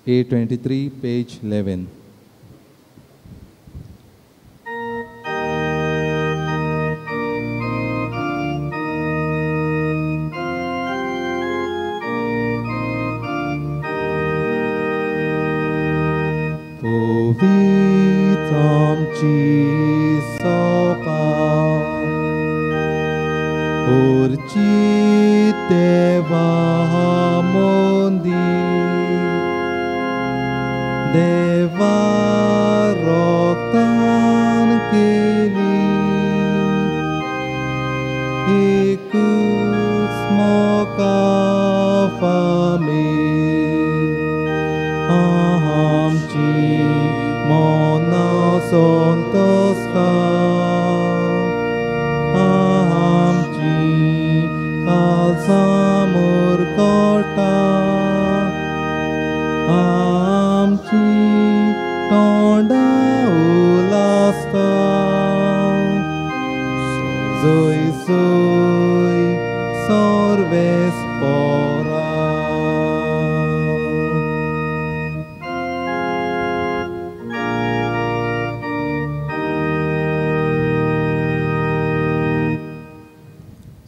A23, page 11.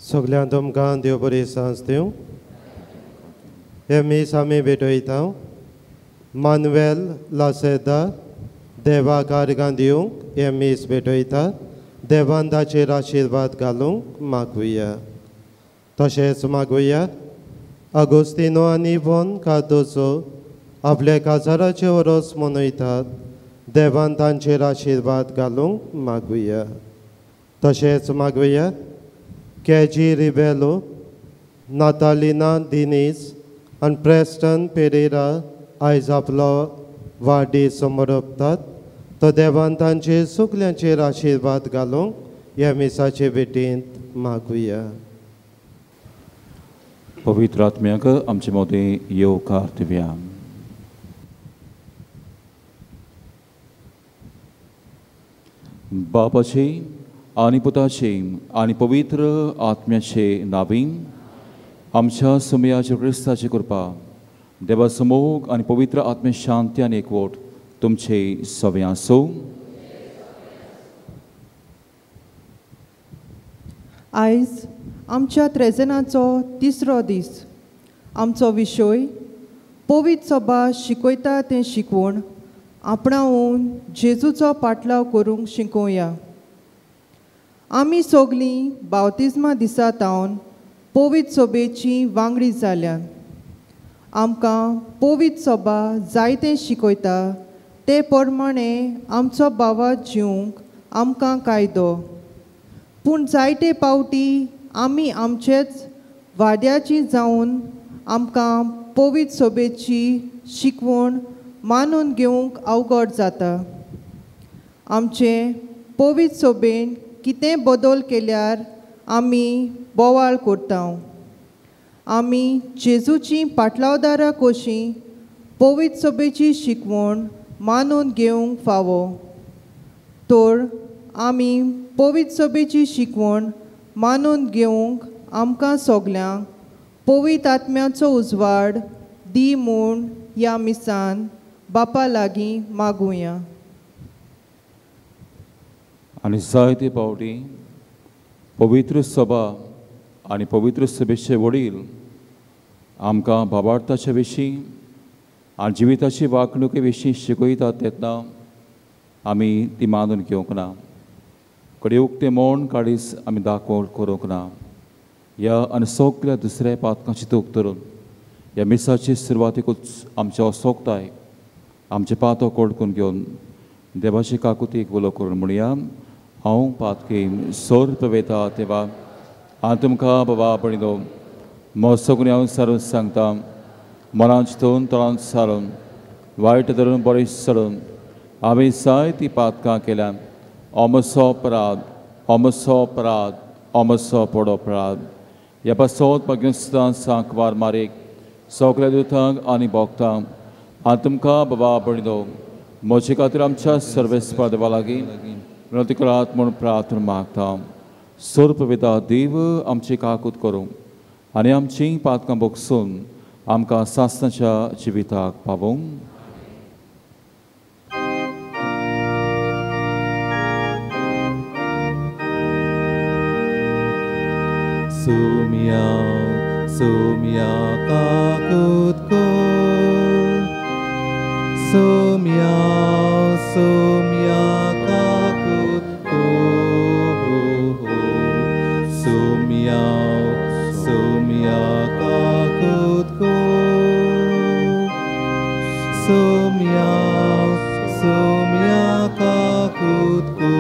सगळ्यां तुमकां देव बरी सांज दिवं. हे मीस आमी भेटयता मानुएल लासेदा देवा कार्यां दिवंक हे मीस भेटयता. देवान ताचेर आशिर्वाद घालूंक मागुया. तशेंच मागुया आगोस्तिनो आनी इवोन कार्दोजो आपल्या काजाराचे वरस मनयतात. देवान तांचेर आशिर्वाद घालूंक मागुया. तशेंच मागुया केजी रिबेलो, नातालिना दिनीस आनी प्रेस्टन पेरेरा आयज आपलो वाडदीस समर्पतात. तो देवान तांचेर सगल्यांचेर आशिर्वाद घालूंक ह्या मिसाचे भेटींत मागुया. पवित्र आत्म्याक आमचे मदीं येवकार दिवया. बापाचे आनी पुताचे आनी पवित्र आत्म्याचे नावी आमच्या सुमयाचे क्रिस्ताची कृपा देवा समोग आनी पवित्र आत्मे शांती आनी एकवट तुमचे सवे आसूं. आयज आमच्या त्रेजनाचो तिसरो दीस. आमचो विशय पवित्र सभा शिकयता तें शिकवण आपणावून जेजूचो पाटलाव करूंक शिकोवया. आमी सगलीं बावतिज्मा दिसा तावन पवित्र सभेची वांगडी जाल्यान आमकां पवित्र सभा जायतें शिकयता ते प्रमाणे आमचो बावा जिवंक आमकां कायदो. पूण जायते पावटी आमी आमचेच वाद्याची जावन आमकां पवित्र सभेची शिकवण मानून घेवंक अवघड जाता. आमचे पवित्र सभेन कितें बदल केल्यार आमी बोवाळ करता. आमी जेजूची पाटलावदारां कशीं पवित्र सभेची शिकवण मानून घेवंक फावो. तर आमी पवित्र सभेची शिकवण मानून घेवंक आमकां सगल्यांक पवित्र आत्म्याचो उजवाड दी म्हूण ह्या मिसान बापा लागीं मागुया. आनी जायते पावटी पवित्र सभा आनी पवित्र सभेचे वडील आमकां भावार्थाचे विशीं आनी जिविताची वागणुके विशीं शिकयतात तेन्ना आमी ती मानून घेवंक ना. कडे उक्तें मौन काडीस आमी दाखोवण करूंक ना. ह्या आनी सगल्या दुसऱ्या पातकांची तूक धरून ह्या मिसाचे सुरवातीकूच आमच्या असोकताय आमचे पातो कोडकून घेवन देवाचे काकुतीक उलो करून म्हणया, हांव पातकी सोर्प वेता तेवा हांव तुमकां बाबा पणिलो म्हजो हांव सारून सांगता. मनान चिंतून तोंडान सारून वायट धरून बरें सरून हांवें जायतीं पातकां केल्यान. अमसो अपराध, अमसो अपराध, अमसो पडो अपराध. ह्या पासत भाग्यस्तान सांकवार मारीक सगल्या दुतांक आनी भोगतांक हांव तुमकां बाबा पणिलो म्हजे खातीर आमच्या सर्वेस्पा देवा लागीं विनंती करात म्हूण प्रार्थना मागता. सर्प वेता देव आमची काकूत करूं आनी आमची पातकां भोगसून आमकां सासणाच्या जिविताक पावोवं. Sumya, sumya kakut ko, sumya, sumya kakut ko, sumya, sumya kakut ko, sumya, sumya kakut ko.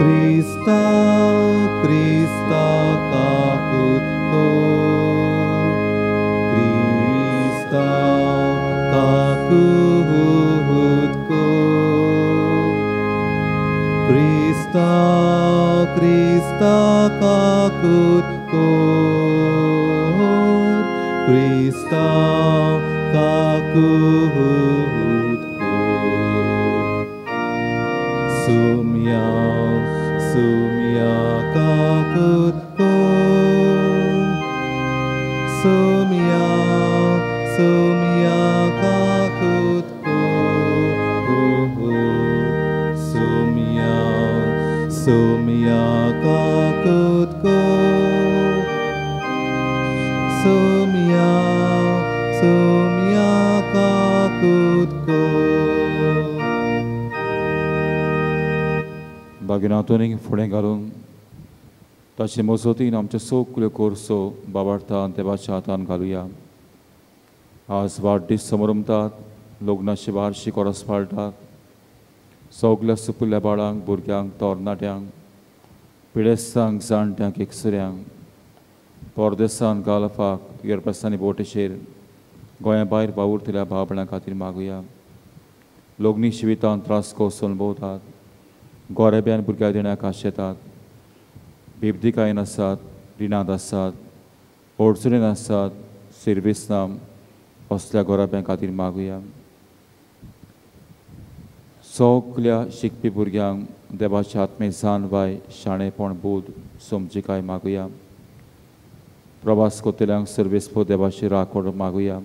Krista, Krista kakut ko, Krista kakut ko, Krista, Krista kakut ko, Krista kakut ko. Sumya, sumya kakut ko, sumya, sumya kakut ko, sumya, sumya kakut ko, sumya, sumya kakut ko. बागिनातोनीक फुडें घालून ताचे मजतीन आमचे सगल्यो कोर्सो बाबार्थान देवाच्या हातान घालुया. आज वाडदीस समरमतात, लग्नाची वार्षिक कोरस पाळटात. सगल्या सुपुल्ल्या बाळांक, भुरग्यांक, तरणाट्यांक, पिडेस्तांक, जाणट्यांक, एकसुऱ्यांक, परदेसान, गाल्फाक, युरोपासांनी बोटीचेर गोंया भायर वावुरतल्या भाव भयणां खातीर मागुया. लग्नी जिवितांत त्रास कोस अणभवतात, गोरेब्यान भुरग्या देण्याक आशेतात, बेबदीकायेन आसात, रिणांत आसात, अडचणीन आसात, सिर्वीस ना असल्या गोराब्यां खातीर मागुया. सगल्या शिकपी भुरग्यांक देवाच्या आत्मे जाणवाय, शाणेपण, बोध, समजिकाय मागुया. प्रवास करतल्यांक सर्वेस्पर देवाची राखण मागुया.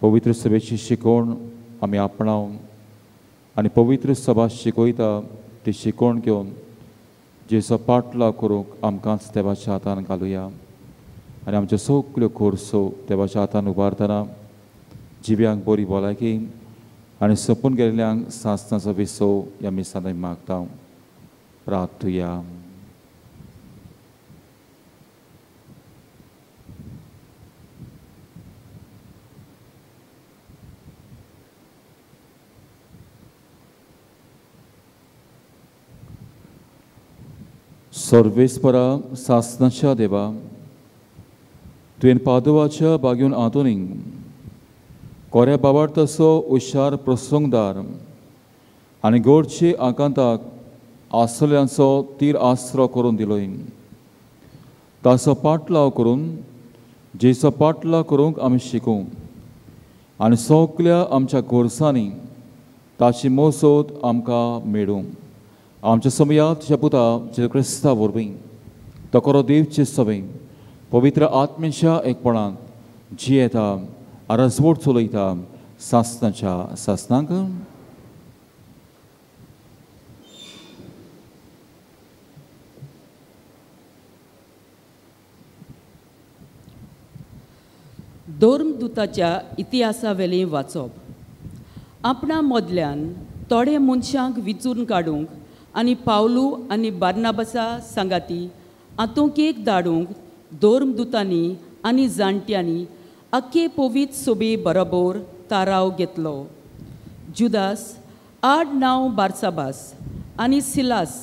पवित्र सभेची शिकवण आमी आपणावन आनी पवित्र सभा शिकयता ती शिकवण घेवन जेचो पाटलाव करूंक आमकांच देवाच्या हातान घालुया. आनी आमच्यो सगल्यो खोर्सो देवाच्या हातान उबारतना जिव्यांक बरी भलायकी आनी सोंपून गेल्ल्यांक सासणाचो विसव ह्या मिसांत आमी मागता. प्रार्थुया. सर्वेस्परा सासणाच्या देवा, तुवें पादोवाच्या बागेवन आंतोनीक कोऱ्या बाबार तसो हुशार प्रसंगदार आनी गोडचे आकांताक आसल्यांचो तीर आसरो करून दिलोय. ताचो पाटलाव करून जेचो पाटलाव करूंक आमी शिकूं आनी सगल्या आमच्या गोरसांनी ताची मोसोत आमकां मेळूं. आमच्या समयात तुज्या पुता जेजू क्रिस्ता वरवीं तो खरो देवचे सवय पवित्र आत्मेच्या एकपणांत जियेता रजवट चलयता सासणाच्या सासणांक. धर्मदूताच्या इतिहासावेलें वाचप. आपणा मदल्यान थोडे मनशांक विचून काडूंक आनी पावलू आनी बार्नाबासा सांगाती आतोंकेक धाडूंक धर्मदूतांनी आनी जाणट्यांनी आख्खे पवित्र सोबे बरोबर ताराव घेतलो. जुदास आड नांव बार्साबास आनी सिलास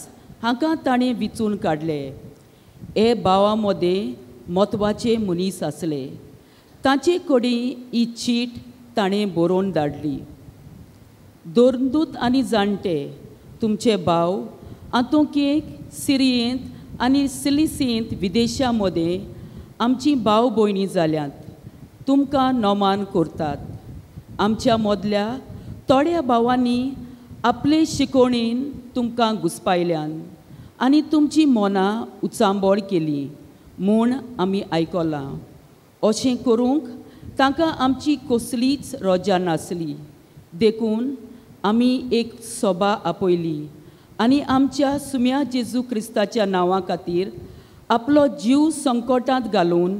हांकां ताणें विचून काडले. हे भावा मदें म्हत्वाचे मनीस आसले. तांचे कडेन ही चीट ताणें बरोवन धाडली. धर्मदूत आनी जाणटे तुमचे भाव आतोंकेक, सिरियेंत आनी सिलिसेंत विदेशा मदें आमची भाव भयणी जाल्यात, तुमकां नमान करतात. आमच्या मदल्या थोड्या भावांनी आपले शिकवणेन तुमकां घुसपायल्यान आनी तुमची मनां उचांबळ केली. म्हूण आमी आयकलां. अशें करूंक तांकां आमची कसलीच रजा नासली, देखून आमी एक सभा आपयली आनी आमच्या सुम्या जेजू क्रिस्ताच्या नांवा खातीर आपलो जीव संकटांत घालून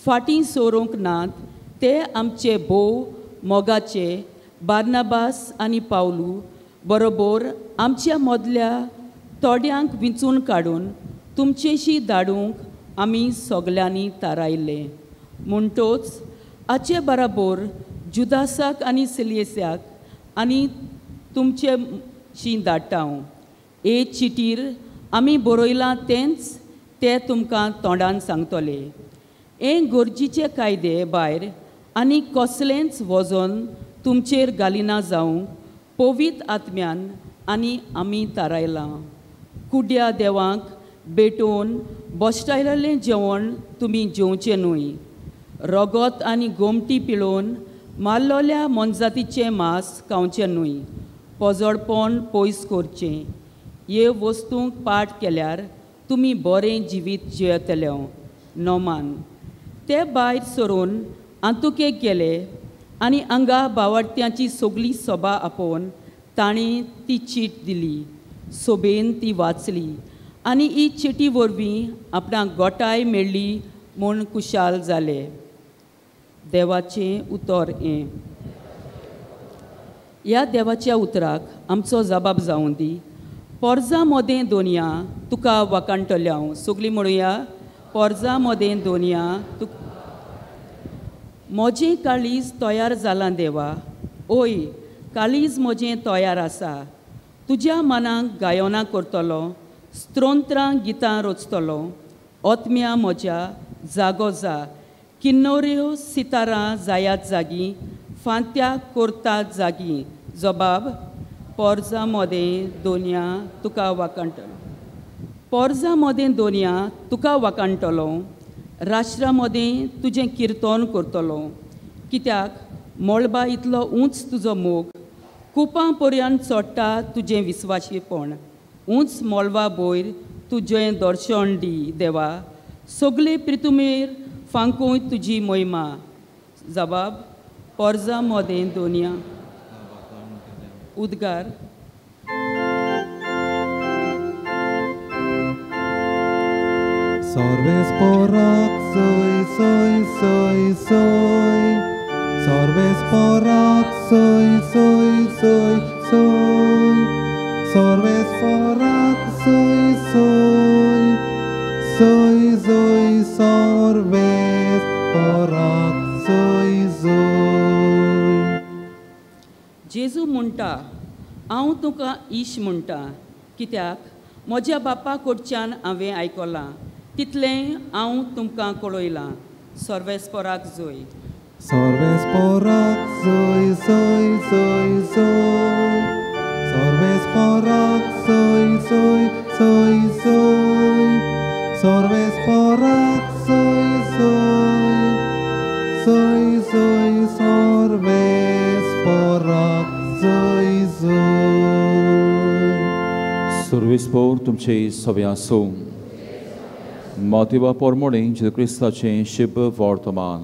फाटीं सरूंक नात ते आमचे भोव मोगाचे बार्नाबास आनी पावलू बरोबर आमच्या मदल्या थोड्यांक विंचून काडून तुमचेशी धाडूंक आमी सगल्यांनी थारायलें. म्हणटोच आचे बराबर जुदासाक आनी सिलियसाक आनी तुमचेशी धाडटा हांव. हे चिटीर आमी बरयलां तेंच ते तुमकां तोंडान सांगतले. हे गरजेचे कायदे भायर आनी कसलेंच वजन तुमचेर घालिना जावंक पवित्र आत्म्यान आनी आमी थारायलां. कुड्या देवांक भेटोवन बश्टायलें जेवण तुमी जेवचें न्हय. रगत आनी गोमटी पिळोवन मारलोल्या मोनजातीचें मांस खावचें न्हय. पोजडपण पयस करचें. हे वस्तूंक पाठ केल्यार तुमी बरें जिवीत जियेतले. नोमान ते भायर सरून आंतुकेक गेले आनी हांगा बावडत्यांची सगली सभा आपोवन ताणें ती चीट दिली. सोबेन ती वाचली आनी ही चिटी वरवीं आपणाक गोटाय मेळ्ळी म्हूण खुशाल जाले. देवाचें उतर हें. ह्या देवाच्या उतराक आमचो जबाब जावं दी. पोरजा मोदें दोनया तुका वाकाणटलें हांव. सगलीं म्हणुया, पोरजा मोदें दोनया तुका. म्हजें काळीज तयार जालां देवा, ओय काळीज म्हजें तयार आसा. तुज्या मनाक गायनां करतलो, स्त्रोत्रां गितां रचतलो. आत्म्या म्हज्या जागो जा, किन्नोऱ्यो सितारां जायात जागी, फांत्या करतात जागी. जबाब पोरजा मोदें दोनया तुका वाकाणटलो. पोरजा मोदें दोनया तुका वाकाणटलो, राष्ट्रा मदें तुजें किर्तन करतलो. कित्याक मळबा इतलो उंच तुजो मोग, कुपां पर्यंत चडटा तुजें विस्वाशीपण. उंच मळबा वयर तुजें दर्शन दी देवा, सगळे प्रितुमेर फांकूय तुजी महिमा. जबाब पोरजा मोदें दोनया. उद्गार. Sorbes porak soy soy soy soy. Sorbes porak soy soy soy soy. Sorbes porak soy soy soy soy. Sorbes porak soy soy. जेजू म्हणटा, हांव तुका इश म्हणटा, कित्याक म्हज्या बापा कडच्यान हांवें आयकलां तितलें हांव तुमकां कळयलां. सर्वेस्पराक जोय. सर्वेस्पराक जोय जोय जोय जोय. सर्वेस्पराक जोय जोय जोय जोय. सर्वेस्पराक जोय जोय जोय जोय. सर्वेस्पराक जोय जोय. सर्वेस्पोर तुमचे सगळे आसूं. मातेवा पोरमोणे जेजू क्रिस्ताचें शुभ वर्तमान.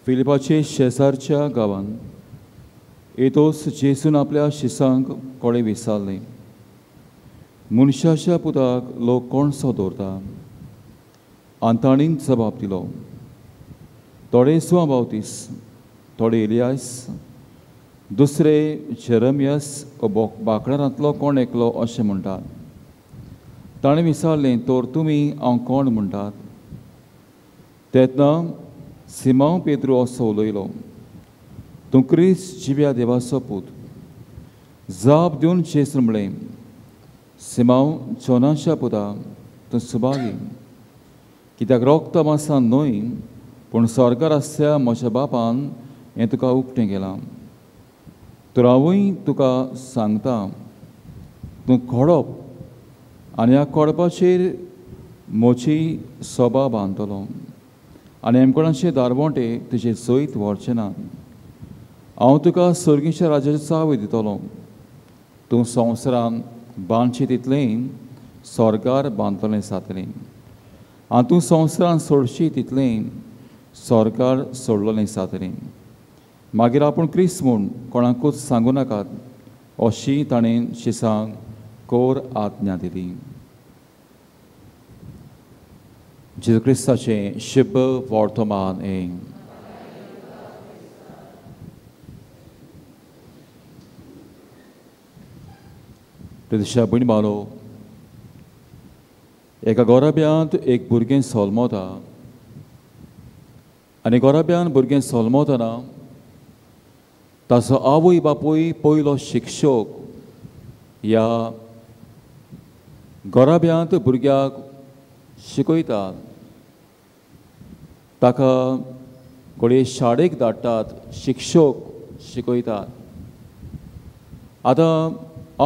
फिलिपाचे शेजारच्या गांवांत एतोस जेजून आपल्या शिसांक कोडे विचारलें, मनशाच्या पुताक लोक कोणसो दवरता? आनी तांणी जबाब दिलो, थोडे सुआ बावतीस, थोडे एलियास, दुसरे जेरमियस बाकडारांतलो कोण एकलो अशें म्हणटात. ताणें विचारलें, तर तुमी हांव कोण म्हणटात? तेन्ना सिमांव पेद्रू असो उलयलो, तूं क्रिस्त जिव्या देवाचो पूत. जाप दिवन जेजून म्हणलें, सिमांव जोनाच्या पुता, तूं सुभागी, कित्याक रोगता मासान न्हय पूण स्वर्गार आसल्या म्हज्या बापान हें तुका उक्तें केलां. तर हांवूय तुका सांगता, तूं खडप आनी ह्या खडपाचेर म्हजी सभा बांदतलो आनी हेमकोणाचे दारवंटे तुजे जैत व्हरचें ना. हांव तुका सर्गीच्या राजाची चावी दितलो. तूं संवसारान बांदचे तितलें स्वर्गार बांदतलें जातलें आनी तूं संवसारान सोडशी तितलें स्वर्गार सोडलेलें जातलें. मागीर आपूण क्रिस्त म्हूण कोणाकूच सांगूं नाकात अशी ताणें शिसांक कोर आज्ञा दिली. जेजू क्रिस्ताचें शुभ वर्तमान हें. प्रदेशा भयण बालो, एका गोराब्यांत एक भुरगें सोलमोता आनी गोराब्यान भुरगें सोलमोतना ताचो आवय बापूय पयलो शिक्षक ह्या गोराब्यांत भुरग्याक शिकयतात. ताका घडये शाळेक धाडटात, शिक्षक शिकयतात. आतां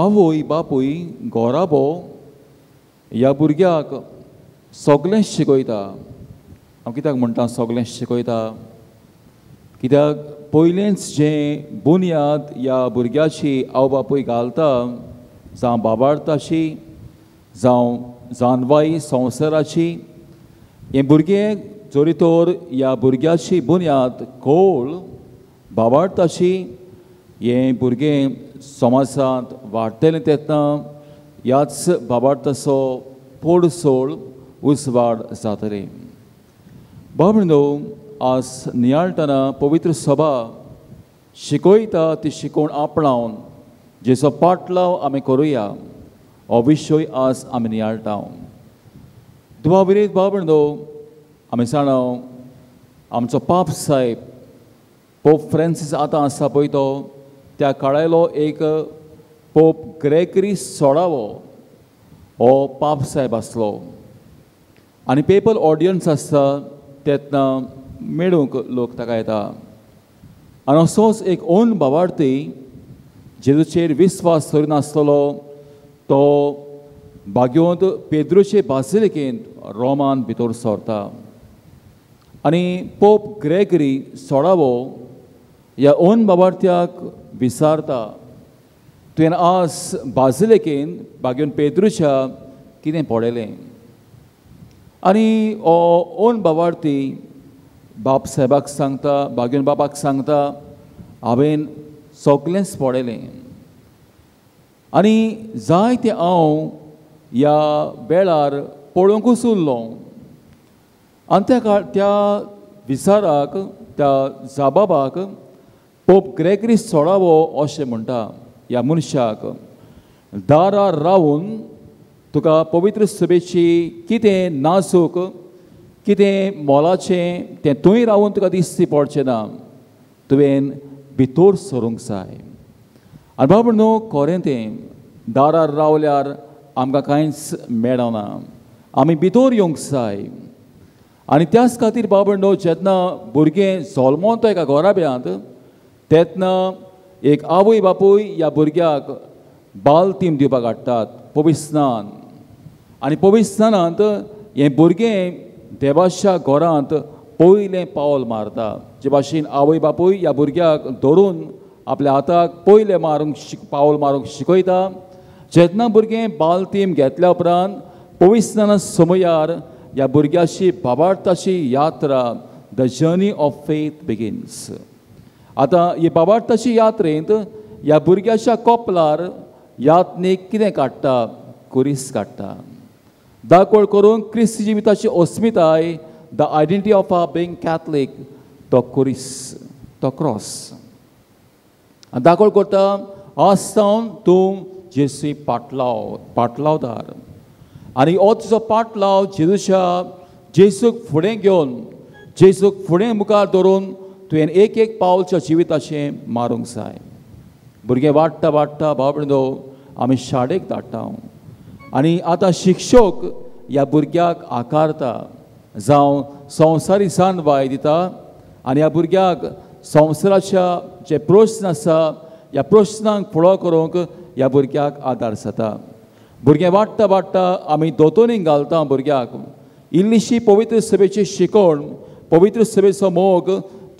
आवय बापूय गोराबो ह्या भुरग्याक सगळें शिकयता. हांव कित्याक म्हणटा सगळें शिकयता? कित्याक पयलेंच जें बुन्याद ह्या भुरग्याची आवय बापूय घालता, जावं बाबार्थाची जावं जानवाई संवसाराची, हें भुरगें जरी तर ह्या भुरग्याची बुन्याद खोल बाबार्थाची, हें भुरगें समाजांत वाडटलें तेन्ना ह्याच बाबार्थाचो पोडसोळ उजवाड जातलें. बाबणो आज नियाळटना पवित्र सभा शिकयता ती शिकोवण आपणावन जेचो पाटलाव आमी करुया हो विशय आज आमी नियाळटा. दुवा विरीत बाबणो आमी जाणा आमचो पाप साहेब पोप फ्रांसीस आतां आसा पळय तो त्या काळायलो एक पोप ग्रेगरी सोळावो हो पाप साहेब आसलो आनी पेपल ऑडियन्स आसता तेन्ना मेळूंक लोक ताका येता आनी असोच एक ओन बाबार्थी जेजूचेर विस्वास करिनासतलो तो बाग्योंत पेद्रूचे बासिलिकेंत रोमान भितर सरता आनी पोप ग्रेगरी सोळावो ह्या ओन बाबार्थ्याक विसारता, तुवें आज बाजिलिकेन बाग्योन पेद्रूच्या कितें पळयलें? आनी हो ओन बाबार्थी बाप साहेबाक सांगता, बाग्योन बाबाक सांगता, हांवें सगळेंच पळयलें आनी जाय तें हांव ह्या वेळार पळोवंकूच उरलो. आनी त्या विचाराक त्या जाबाबाक पोप ग्रेगरी सोळावो अशें म्हणटा ह्या मनशाक, दारार रावून तुका पवित्र सभेची कितें नाजूक कितें मोलाचें तें थंय रावून तुका दिसती पडचें ना, तुवें भितर सरूंक जाय. आनी बाबा न्हू खरें तें, दारार रावल्यार आमकां कांयच मेळना, आमी भितर येवंक जाय. आनी त्याच खातीर बाबा न्हू जेन्ना भुरगें जल्मता एका घराब्यांत तेन्ना एक आवय बापूय ह्या भुरग्याक बालतीम दिवपाक हाडटात, पवित्र स्नान. आनी पवित्र स्नानांत हें भुरगें देवाच्या घरांत पयलें पावल मारता. जे भाशेन आवय बापूय ह्या भुरग्याक धरून आपल्या हाताक पयलें मारूंक पावल मारूंक शिकयता, जेन्ना भुरगें बालतीम घेतल्या उपरांत पवित्र स्नाना समयार ह्या भुरग्याची बाबार्थाची यात्रा, the journey of faith begins. आतां ही बाबार्थाची यात्रेंत ह्या भुरग्याच्या कोपलार यात्नेक कितें काडटा? कुरीस काडटा. दाकोळ करून क्रिस्ती जिविताची अस्मिताय, the identity of our being Catholic, तो कुरीस, तो क्रॉस. आनी दाकोळ करता आज सावन तूं जेजू पाटलाव पाटलावदार. आनी हो तुजो पाटलाव जेजूच्या जेजूक फुडें घेवन जेजूक फुडें मुखार धरून तुवें एक एक पावलच्या जिविताचें मारूंक जाय. भुरगें वाडटा वाडटा भाव आमी शाळेक धाडटा आनी आतां शिक्षक ह्या भुरग्याक आकारता, जावं संवसारी जानवाय दिता आनी ह्या भुरग्याक संवसाराच्या जे प्रस्न आसा ह्या प्रस्नांक फुडो करूंक ह्या भुरग्याक आदार जाता. भुरगें वाडटा वाडटा आमी दोतोनीक घालता भुरग्याक इल्लीशी पवित्र सभेची शिकवण, पवित्र सभेचो मोग,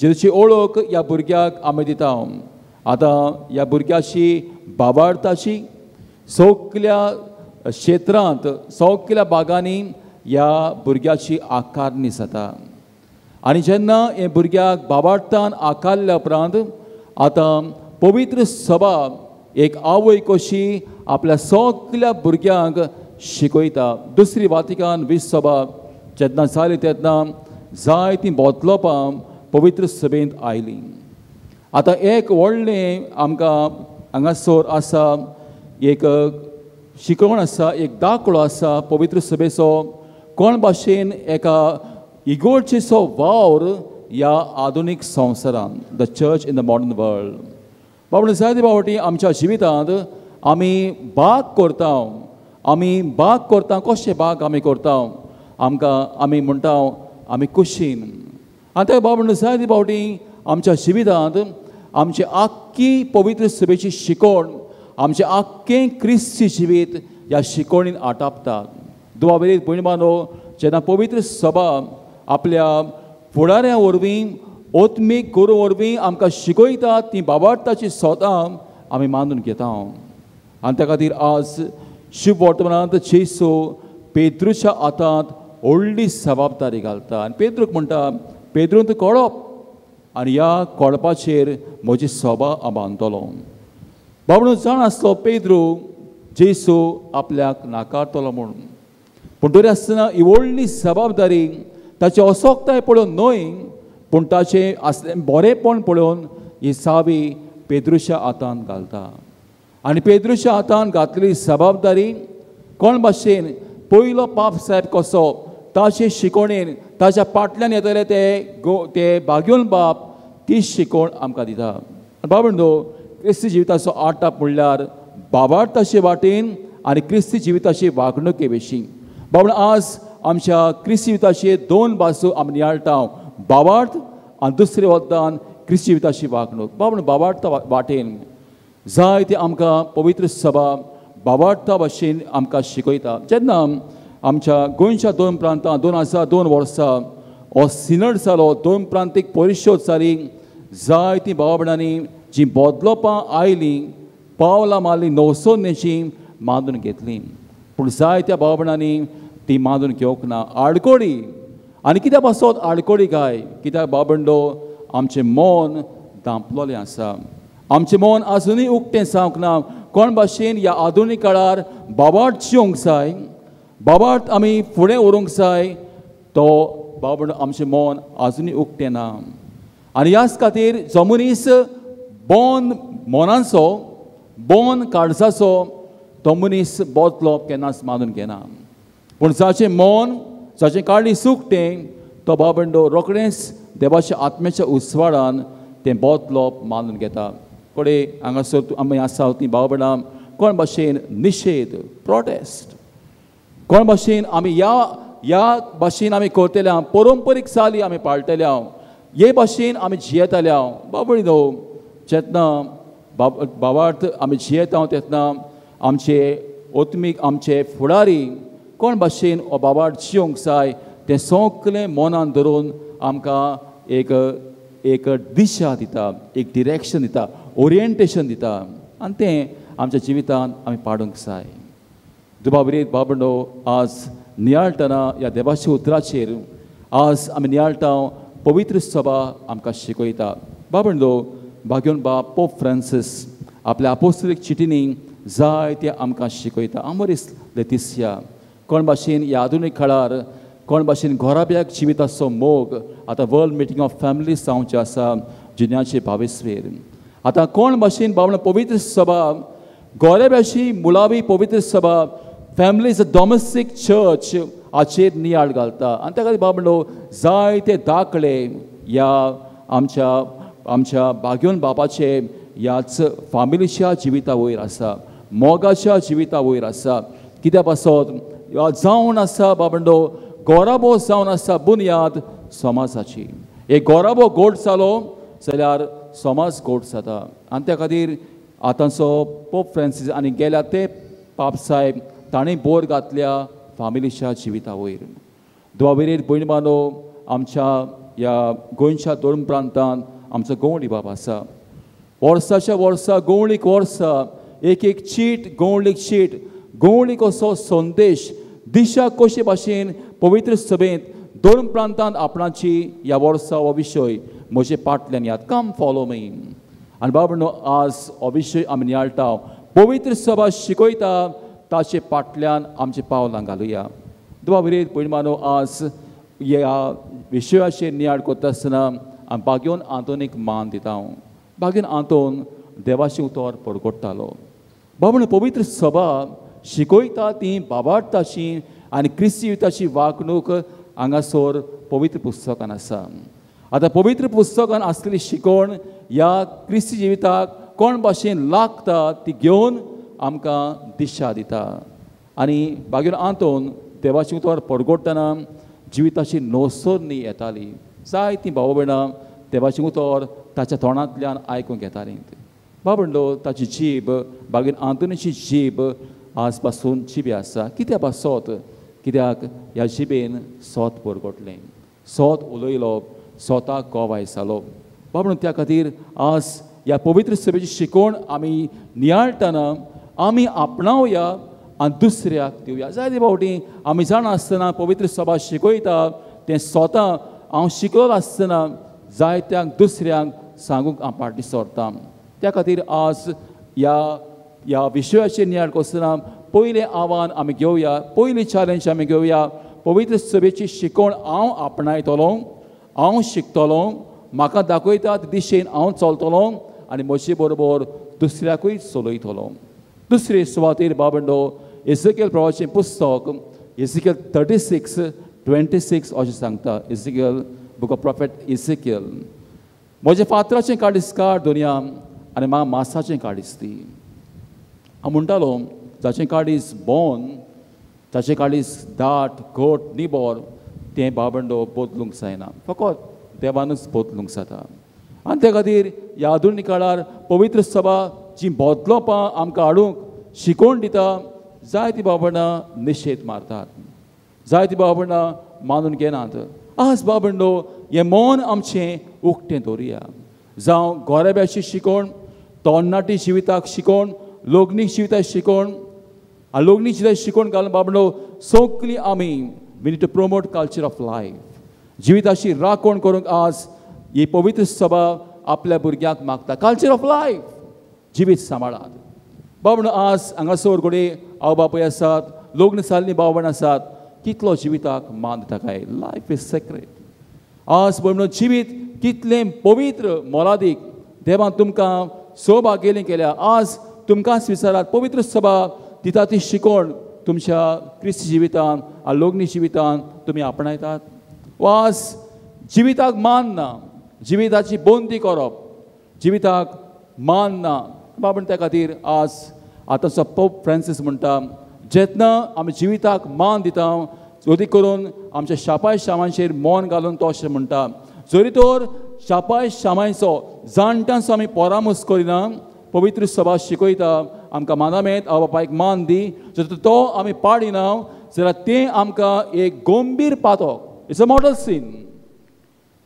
जेजूची ओळख ह्या भुरग्याक आमी दिता. आतां ह्या भुरग्याची बाबार्थाची सगल्या क्षेत्रांत सगळ्या भागांनी ह्या भुरग्याची आकारणी जाता. आनी जेन्ना हे भुरग्याक बाबार्थान आकारल्या उपरांत आतां पवित्र सभा एक आवय कशी आपल्या सगळ्या भुरग्यांक शिकयता. दुसरी वातिकान वीस सभा जेन्ना जाली तेन्ना जायतीं बदलोपां पवित्र सभेंत आयलीं. आतां एक व्हडलें आमकां हांगासर आसा एक शिकवण आसा, एक दाखलो आसा पवित्र सभेचो, कोण भाशेन एका इगोर्चेचो वावर ह्या आधुनीक संवसारांत, the church in the modern world. बाबा जायते फावटी आमच्या जिवितांत आमी बाग करता, आमी बाग करता, कशें बाग आमी करता, आमकां आमी म्हणटा आमी कुशीन. आनी त्या बाबा जायते फावटी आमच्या जिवितांत आमची आख्खी पवित्र सभेची शिकवण, आमचें आख्खें क्रिस्ती जिवीत ह्या शिकवणीन आटापता. दुबावेरीत भयण बांदो जेन्ना पवित्र सभा आपल्या फुडाऱ्या वरवीं आत्मीक गुरू वरवीं आमकां शिकयता ती बाबार्थाची स्वता आमी मानून घेता. आनी त्या खातीर आज शिव वर्तमानांत जेसू पेद्रूच्या हातांत व्हडली जबाबदारी घालता आनी पेद्रूक म्हणटा, पेद्रून तूं कोळप आनी ह्या कोळपाचेर म्हजी सभा हांव बांदतलो. बाबडो जाण आसलो पेद्रू जेसू आपल्याक नाकारतलो म्हणून, पूण तरी आसतना ही व्हडली जबाबदारी ताची असोकताय पळोवन न्हय पूण ताचें आसलें बरेंपण पळोवन ही सावी पेद्रूच्या हातान घालता. आनी पेद्रूच्या हातान घातलेली जबाबदारी कोण भाशेन पयलो पाप साहेब कसो ताचे शिकवणेन ताच्या पाटल्यान येतले ते ते बागेवन बाप ती शिकवण आमकां दिता. बाबा क्रिस्ती जिविताचो आटाप म्हणल्यार बाबार्थाचे वाटेन आनी क्रिस्ती जिविताची वागणुके विशीं. बाबा आज आमच्या क्रिस्ती जिविताचे दोन बाजू आमी नियाळटा, बाबार्थ आनी दुसरे वखदान क्रिस्ती जिविताची वागणूक. बाबा बाबार्थ वाटेन जायते आमकां पवित्र सभा बाबार्था भाशेन आमकां शिकयता. जेन्ना आमच्या गोंयच्या दोन प्रांतां 2002 वर्सां हो सिनड जालो, दोन प्रांतीक परिशोद जाली, जायतीं भावा भयणांनी जीं बदलोपां आयलीं, पावलां मारलीं, नवसोन्नेची मानून घेतलीं, पूण जायत्या भावा भयणांनी ती मानून घेवंक ना. आडकोडी आनी कित्या पासत आडकोडी काय, कित्याक भाव भयणो आमचें मन धांपलोलें आसा, आमचें मन आजुनूय उक्तें जावंक ना. कोण भाशेन ह्या आधुनीक काळार बाबार्थ जिवंक जाय, बाबार्थ आमी फुडें व्हरूंक जाय, तो भाव भयणो आमचें मन आजुनूय उक्तें ना. आनी ह्याच खातीर जो मनीस बोन मनाचो बोन काळजाचो तो मनीस बदलोप केन्नाच मानून घेना, पूण जाचें मन जाचें काळीज सुकतें तो भाव भयणो रोखडेंच देवाच्या आत्म्याच्या उजवाडान तें बदलोप मानून घेता. कडे हांगासर आमी आसा ती भाव भयणां कोण भाशेन निशेध प्रोटेस्ट, कोण भाशेन आमी ह्या ह्या भाशेन आमी करतले, परंपरीक चाली आमी पाळटले, हे भाशेन आमी जियेतले. भाव भयणो जेन्ना बाबार्थ आमी जियेता तेन्ना आमचे आत्मीक आमचे फुडारी कोण भाशेन हो बाबार्थ जिवंक जाय तें सगळें मनान धरून आमकां एक एक दिशा दिता, एक डिरेक्शन दिता, ओरिएंटेशन दिता आनी तें आमच्या जिवितांत आमी पाडूंक जाय. दुबावरीत भाव भयणो आज नियाळटना ह्या देवाच्या उतराचेर आज आमी नियाळटा पवित्र सभा आमकां शिकयता. भाव भयणो भाग्योन बाप पोप फ्रांसीस आपल्या आपोस्तलीक चिटींनी जायते आमकां शिकयता. आमोरीस लेतिसिया कोण भाशेन ह्या आधुनीक काळार कोण भाशेन घोराब्याक जिविताचो मोग आतां वर्ल्ड मिटींग ऑफ फॅमिलीज जावचें आसा जुन्याचे 22वेर. आतां कोण भाशेन बाबा पवित्र सभा गोरेब्याची मुळावी पवित्र सभा फॅमिलीज डॉमेस्टीक चर्च हाचेर नियाळ घालता. आनी त्या खातीर बाबा जायते दाखले ह्या आमच्या आमच्या बाग्योन बापाचे ह्याच फामिलीच्या जिविता वयर आसा, मोगाच्या जिविता वयर आसा. कित्या पासत जावन आसा बाबंडो गोराबो जावन आसा बुन्याद समाजाची. एक गोराबो गोड जालो जाल्यार समाज गोड जाता. आनी त्या खातीर आतांचो पोप फ्रांसीस आनी गेल्या ते पाप साहेब ताणें बोर घातल्या फामिलीच्या जिविता वयर. दुबावेरेर भयण बांदो आमच्या ह्या गोंयच्या दोन प्रांतांत आमचो गवळी बाब आसा. वर्साच्या वर्सा गवळीक वर्सा एक एक चीट गवळीक चीट गोवळी कसो संदेश दिशा कशे भाशेन पवित्र सभेंत दोन प्रांतांत आपणाची ह्या वर्सा हो विशय म्हजे पाटल्यान याद कम फॉलो मी. आनी बाबा न्हू आज हो विशय आमी नियाळटा पवित्र सभा शिकयता ताचे पाटल्यान आमचे पावलां घालुया. देवा विरेत पयलीं आज ह्या विशयाचेर नियाळ करता आसतना आमी बागेवन आंतोनीक मान दिता. बागेवन आंतोन देवाचें उतर परगट्टालो. बाबा पवित्र सभा शिकयता ती बाबार्थाची आनी क्रिस्ती जिविताची वागणूक हांगासर पवित्र पुस्तकान आसा. आतां पवित्र पुस्तकान आसलेली शिकवण ह्या क्रिस्ती जिविताक कोण भाशेन लागता ती घेवन आमकां दिशा दिता. आनी बागेवन आंतोन देवाचें उतर परगट्टना जिविताची नोसरणी येताली. जायतीं भाव भयणां देवाचें उतर ताच्या तोंडांतल्यान आयकूंक येतालीं. बाबडलो ताची जीब बागेवन आंतोनीची जीब आज पासून जिबी आसा. कित्याक पासत कित्याक ह्या जिबेन सोत परगटलें, सोत उलयलो, सोताक गोवाय जालो. बाबडो त्या खातीर आज ह्या पवित्र सभेची शिकवण आमी नियाळटना आमी आपणावया आनी दुसऱ्याक दिवया. जायते फावटी आमी जाणा आसतना पवित्र सभा शिकयता तें स्वता हांव शिकलो आसतना जायत्यांक दुसऱ्यांक सांगूंक हांव फाटीं सरता. त्या खातीर आज ह्या ह्या विशयाचेर नियाळ करतना पयलें आव्हान आमी घेवया, पयली चॅलेंज आमी घेवया. पवित्र सभेची शिकवण हांव आपणायतलो, हांव शिकतलो, म्हाका दाखयता ते दिशेन हांव चलतलो आनी म्हजे बरोबर दुसऱ्याकूय चलयतलो. दुसरे सुवातेर बाबंडो एझेकियल प्रवाचें पुस्तक एझेकियल 36:26 अशें सांगता. Ezekiel book of prophet Ezekiel. म्हज्या फातराचें काडीस काड दुनिया आनी म्हाका मासाचें काडीस दी. हांव म्हणटालो जाचें काडीस बोन, ताचें काडीस दाट घट निबर तें बाबंडो बदलूंक जायना, फकत देवानूच बदलूंक जाता. आनी त्या खातीर ह्या आधुनीक काळार पवित्र सभा जी बदलोपां आमकां हाडूंक शिकोवन दिता जायतीं बाबंडां निशेध मारतात, जायतीं बाबंडां मानून घेनात. आज बाबंडो हें मन आमचें उक्तें दवरुया. जावं गोरेब्याची शिकवण, तरणाटी जिविताक शिकवण, लोगणी जिविताक शिकवण, आनी लोगणी जिविताक शिकवण घालून बाबंडो सगळीं आमी we need to promote culture of life. जिविताची राखण करूंक आज ही पवित्र सभा आपल्या भुरग्यांक मागता कल्चर ऑफ लायफ, जिवीत सांबाळात. बाबा आज हांगासर घडये आवय बापूय आसात, लग्न जाल्लीं भाव भयण आसात, कितलो जिविताक मान दिता काय. Life is sacred. आज बाबा जिवीत कितलें पवित्र मोलादीक देवान तुमकां सौभाग्य केल्या. आज तुमकांच विचारात पवित्र सभा दिता ती शिकवण तुमच्या क्रिस्ती जिवितान आनी लग्नी जिवितान तुमी आपणायतात. आज जिविताक मान ना, जिविताची बंदी करप, जिविताक मान ना. बाबा त्या खातीर आज आतांचो पोप फ्रांसीस म्हणटा जेन्ना आमी जिविताक मान दिता जरी करून आमच्या शापाय शामांचेर मन घालून तो अशें म्हणटा जरी तर शापाय शामांचो जाणट्यांचो आमी परामर्श करिना, पवित्र सभा शिकयता आमकां मानामेत आवय बापायक मान दी, जर तो आमी पाडिना जाल्यार तें आमकां एक गंभीर पातक, it's a model scene.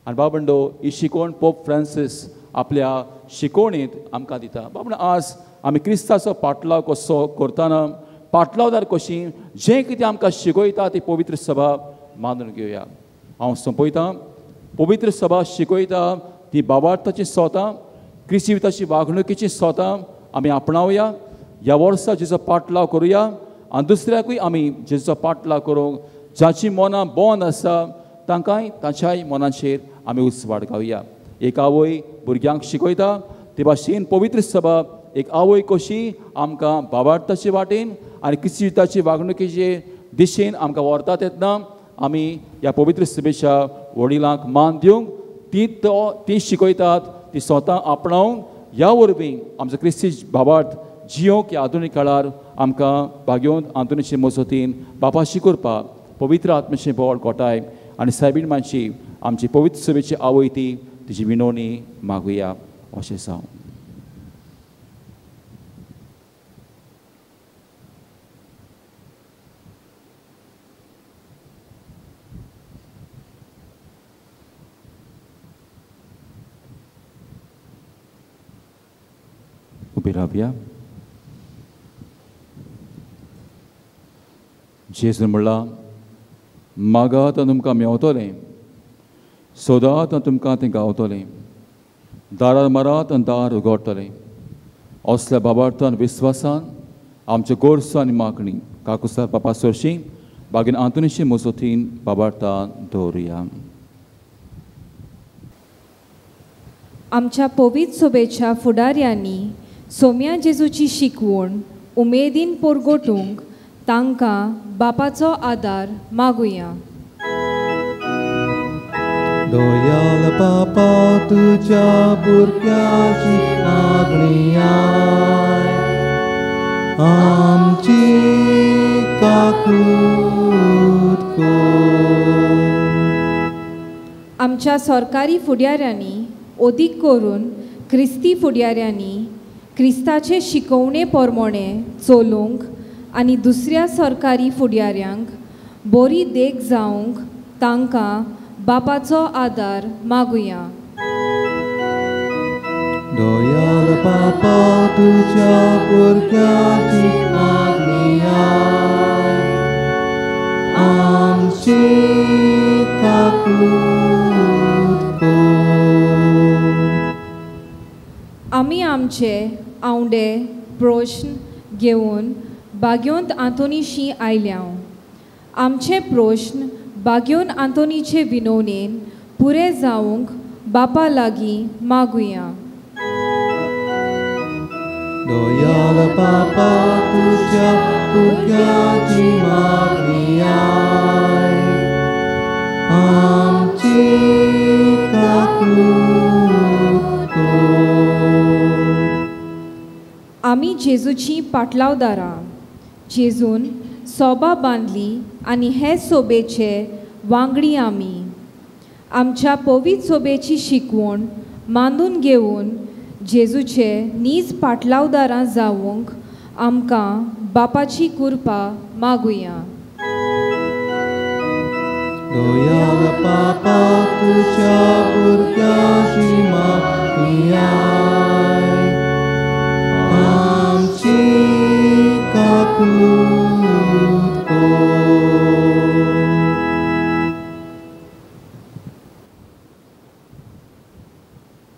आनी बाबंडो ही शिकवण पोप फ्रांसीस आपल्या शिकवणींत आमकां दिता. बाबा आज आमी क्रिस्ताचो पाटलाव कसो करतना पाटलावदार कशी जें कितें आमकां शिकयता ती पवित्र सभा मानून घेवया. हांव सोंपयतां. पवित्र सभा शिकयता ती बाबार्थाची सोतां, क्रिस्ती जिविताची वागणुकेची सोतां आमी आपणावया. ह्या वर्सा जेचो पाटलाव करुया आनी दुसऱ्याकूय आमी जेचो पाटलाव करूंक जाचीं मनां बंद आसा तांकांय तांच्याय मनाचेर आमी उजवाड घालुया. एक आवय भुरग्यांक शिकयता ते भाशेन पवित्र सभा एक आवय कशी आमकां बाबार्थाचे वाटेन आनी क्रिस्ती जिविताची वागणुकेचे दिशेन आमकां व्हरता तेन्ना आमी ह्या पवित्र सभेच्या वडिलांक मान दिवंक ती शिकयतात ती स्वता आपणावंक ह्या वरवीं आमचो क्रिस्ती बाबार्थ जियोंक ह्या आधुनीक काळार आमकां भाग्योवन आंतोनीचे मजतीन बापाशी करपाक पवित्र आत्म्याचें बळ गोठाय आनी सायबीण मानशी आमची पवित्र सभेची आवय ती तिची विनवणी मागुया अशें जावं. उबी रावया. जेजून म्हणलां, मागात आनी तुमकां मेवतलें, सोदात आनी तुमकां तें गावतलें, दारार मारात आनी दार उगडटलें. असल्या बाबार्थान विस्वासान आमच्यो गोरसो आनी मागणी काकुसार बापा सोरशी बागीन आंतोनीशी मजतीन बाबार्थान दवरुया. आमच्या पवित्र सोबेच्या फुडाऱ्यांनी सोम्या जेजूची शिकवण उमेदीन पोरगोटूंक तांकां बापाचो आदार मागुया. दयाल बापा तुज्या भुरग्याची मागणी आय, आमची काकूत कर. आमच्या सरकारी फुडाऱ्यांनी अदीक करून क्रिस्ती फुडाऱ्यांनी क्रिस्ताचे शिकवणे प्रमाणे चलूंक आनी दुसऱ्या सरकारी फुडाऱ्यांक बरी देख जावंक तांकां बापाचो आदार मागुया. दयाल बापा तुज्या भुरग्याची मागणी आय, आमची काकूत कर. आमी आमचे आवंडे प्रश्न घेवन बाग्योंत आंतोनीशी आयल्या. आमचे प्रश्न बाग्योन आंतोनीचे विनवणेन पुरे जावंक बापा लागीं मागुया. दयाल बापा तुज्या भुरग्याची मागणी आय, आमची काकूत कर. आमी जेजूची पाटलावदारां. जेजून सोबा बांदली आनी हे सोबेचे वांगडी आमी. आमच्या पवित्र सोबेची शिकवण मानून घेवन जेजूचे नीज पाटलावदारां जावंक आमकां बापाची कृपा मागुया. दयाल बापा तुज्या भुरग्याची मागणी आय, आमची काकूत कर.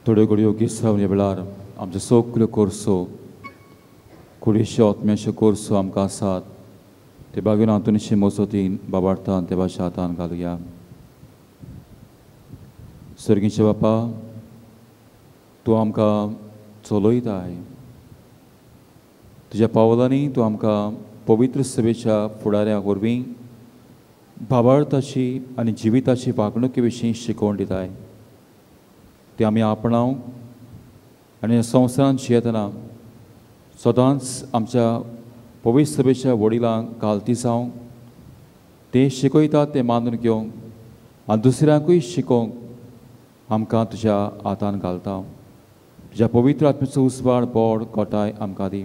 थोड्यो घडयो गिसावणे वेळार आमच्यो सगल्यो कोर्सो कुडीच्यो आत्म्याच्यो कोर्सो आमकां आसात ते बागेन आंतोनीचे मजतीन बाबार्थान देवाच्या हातान घालुया. सर्गीचे बापा, तूं आमकां चलयताय, तुज्या पावलांनी तूं आमकां पवित्र सभेच्या फुडाऱ्या वरवीं भावार्थाची आनी जिविताची वागणुके विशीं शिकोवन दिताय. ती आमी आपणावंक आनी संवसारांत जियेतना सदांच आमच्या पवित्र सभेच्या वडिलांक घालती जावंक, ते शिकयतात तें मानून घेवंक आनी दुसऱ्यांकूय शिकोवंक आमकां तुज्या हातान घालता. तुज्या पवित्र आत्म्याचो उजवाड बोड कोटाय आमकां दी.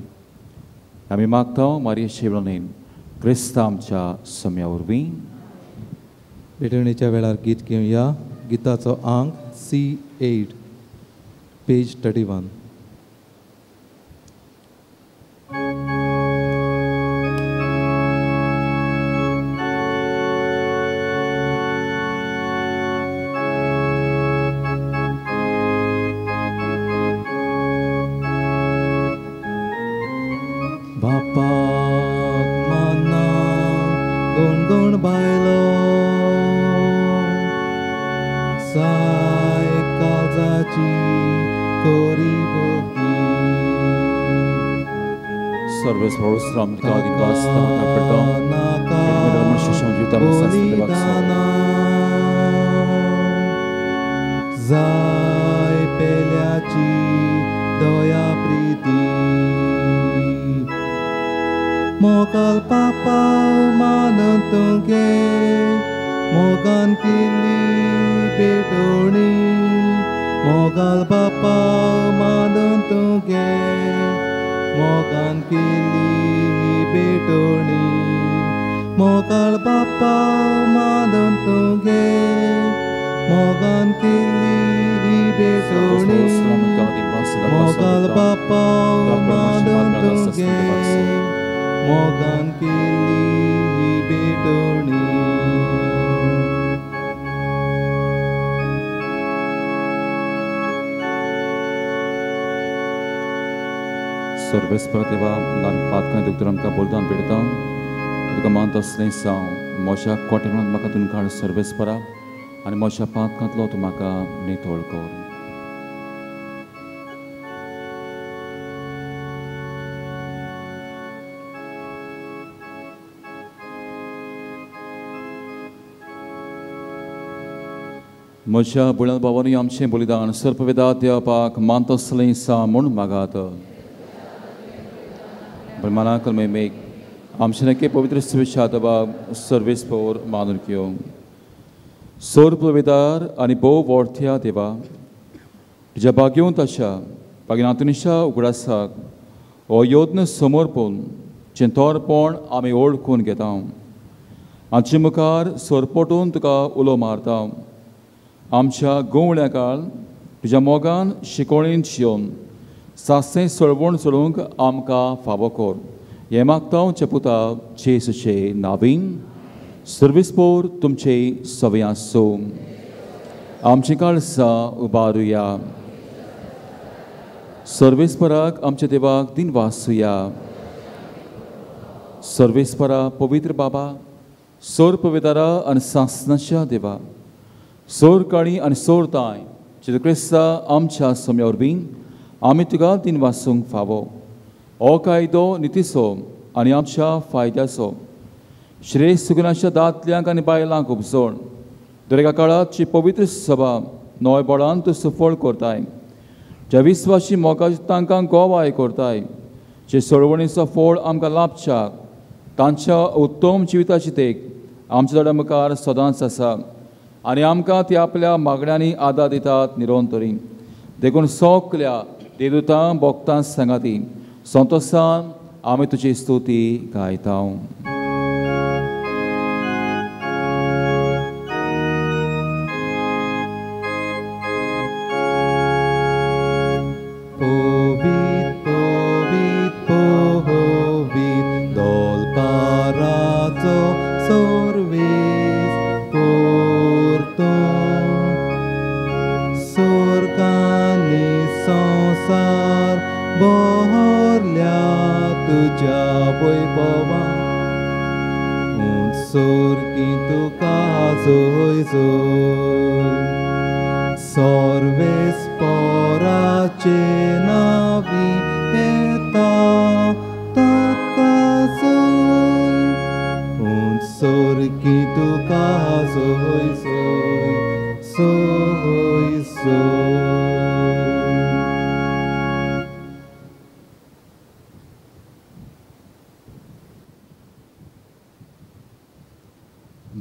आमी मागता मारये शिवणेन क्रिस्ता आमच्या सम्या वरवीं. भेटवणेच्या वेळार गीत घेवया. गिताचो आंक C8 page 31. बापाक माना गणगण बायलो, साय काळजाची कोरी भोगी. सर्वेस जाय पेल्याची दया प्रीती, मोगाल पापा मानून तुगे, मोगान केली भेटवणी. मोगाल बापा मानून तुगे, मोगान केली भेटवणी. मोगाल बापा मानून तुगे, मोगान केली भेटवणी. मोगाल बापा मानून तुगे, मोगान केली भेटवणी. भेटोणी. सर्वेस्पर देवा पातकां दोतोर आमकां बलिदान भेटता तुका मानता आसलें साव म्हज्या कोटें म्हाका तूं काड सर्वेस्परा आनी म्हज्या पातकांतलो तूं म्हाका नितळ कर. म्हज्या बुळ्यान बाबांनी आमचें बलिदान सर्पवेदा देवपाक मानता आसलें सा म्हूण मागात. मनाक मेक आमचे नक्की पवित्र सुविचार सर्वेस्पर पोर मानून घेव. सोर पविदार आनी भोव वोर्थ्या देवा तुज्या भाग्योन ताच्या भाग्यनाथुनिशा उगडासाक हो यत्न समर्पण चेंतोरपण आमी ओळखून घेता. आमचे मुखार सोरपोटून तुका उलो मारता. आमच्या गोवळ्या काळ तुज्या मोगान शिकोळेन येवन सासें सळवण चलोवंक आमकां फावो कर. हें मागता आमच्या पुता जेजूचे नावीन. सर्वेस्पर तुमचे सवय आसूं. आमचीं काळसां उबारुया. सर्वेस्पराक आमच्या देवाक दिनवासुया. सर्वेस्परा पवित्र बाबा सोर पविदारा आनी सासनाच्या देवा सोर काळी आनी सोर ताय जेजू क्रिस्ता आमच्या सोम्या वरवीं आमी तुका दिनवासूंक फावो. हो कायदो नितीचो आनी आमच्या फायद्याचो श्रेश्ठ सुगुणाच्या दादल्यांक आनी बायलांक उपजोण दर एका काळाची पवित्र सभा नव्या बळान तूं सुफळ करताय. ज्या विस्वाशी मोगाची तांकां गोवाय करताय जे सोडवणीचो फोळ आमकां लाभच्याक तांच्या उत्तम जिविताची देख आमच्या दोळ्या मुखार सदांच आसा आनी आमकां ती आपल्या मागण्यांनी आदार दितात निरंतरी. देखून सगल्या देवदूतां भोगतां सांगाती संतोसान आमी तुजी स्तुती गायता.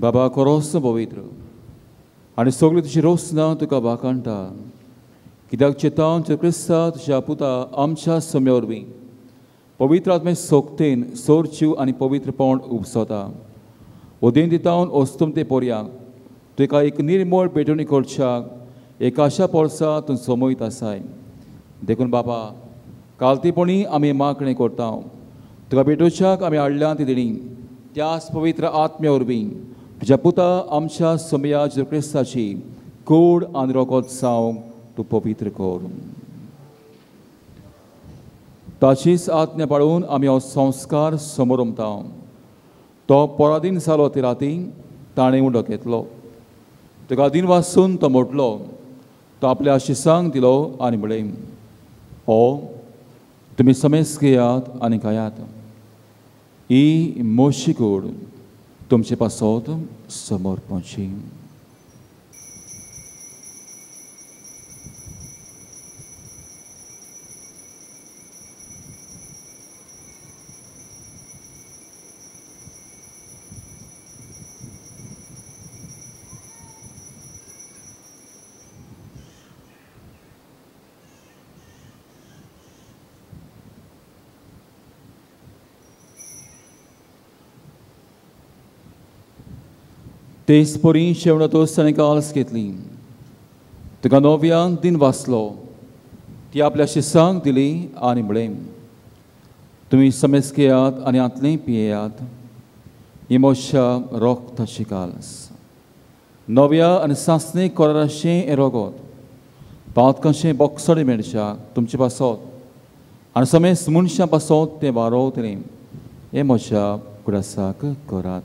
बाबा कोरोस पवित्र आनी सगळी तुजी रोसना तुका वाखाणटा कित्याक चेतावन क्रिस्ता तुज्या पुता आमच्या सम्या वरवीं पवित्र आत्मे सोगतेन सोर जीव आनी पवित्रपण उपसता. उदेंत दितावन ओस्तुमते पोरयाक तुका एक निर्मळ पेटवणी करच्याक एक आशा पोरसा तूं समयत आसाय. देखून बाबा कालतीपणी आमी मागणें करता तुका भेटोवच्याक आमी हाडल्या ती दिणी त्याच पवित्र आत्म्या वरवीं तुज्या पुता आमच्या सोमया जेजू क्रिस्ताची गोड आनी रोगत जावंक तूं पवित्र कर. ताचीच आज्ञा पाळून आमी हो संस्कार समोरमता. तो पराधीन जालो ते राती ताणें उदक घेतलो तुका दिन वासून तो मोडलो तो आपल्या शिसांक दिलो आनी म्हळें हो तुमी समेस घेयात आनी खायात. ही मोशी गोड तुमचे पासत समर्पणची. तेच परी शेवणातोच ताणें काल्स घेतली तुका नव्यान दिन वाचलो ती आपल्या शिसांक दिली आनी म्हळें तुमी समेस घेयात आनी आतलें पियेयात. ही म्हज्या रोगताची काल्स नव्या आनी सासणी कोराशें हें रोगोत पावतकांचें बोक्सोडे मेळच्या तुमचे पासत आनी समेस्त मनशां पासत तें वारोवतलें हें म्हज्या कुडासाक करात.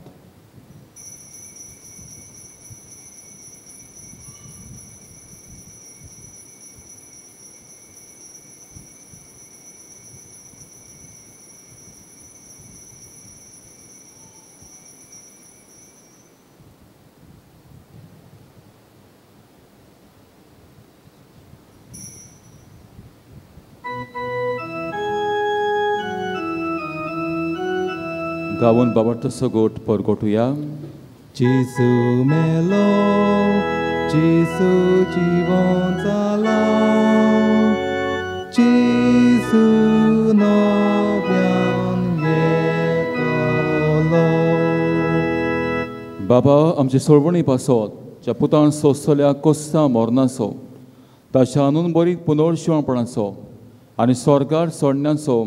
गावून बाबाचो गोट परगोटुया. जेजू मेलो, जेजू जिवन जाला, जेजू नव्यान येतलो. बाबा आमचे सोडवणी पासत ज्या पुतान सोंसतल्या कोस्ता मरणाचो ताच्या anून बरी पुनर्शिवणपणाचो आनी स्वर्गार सोडण्याचो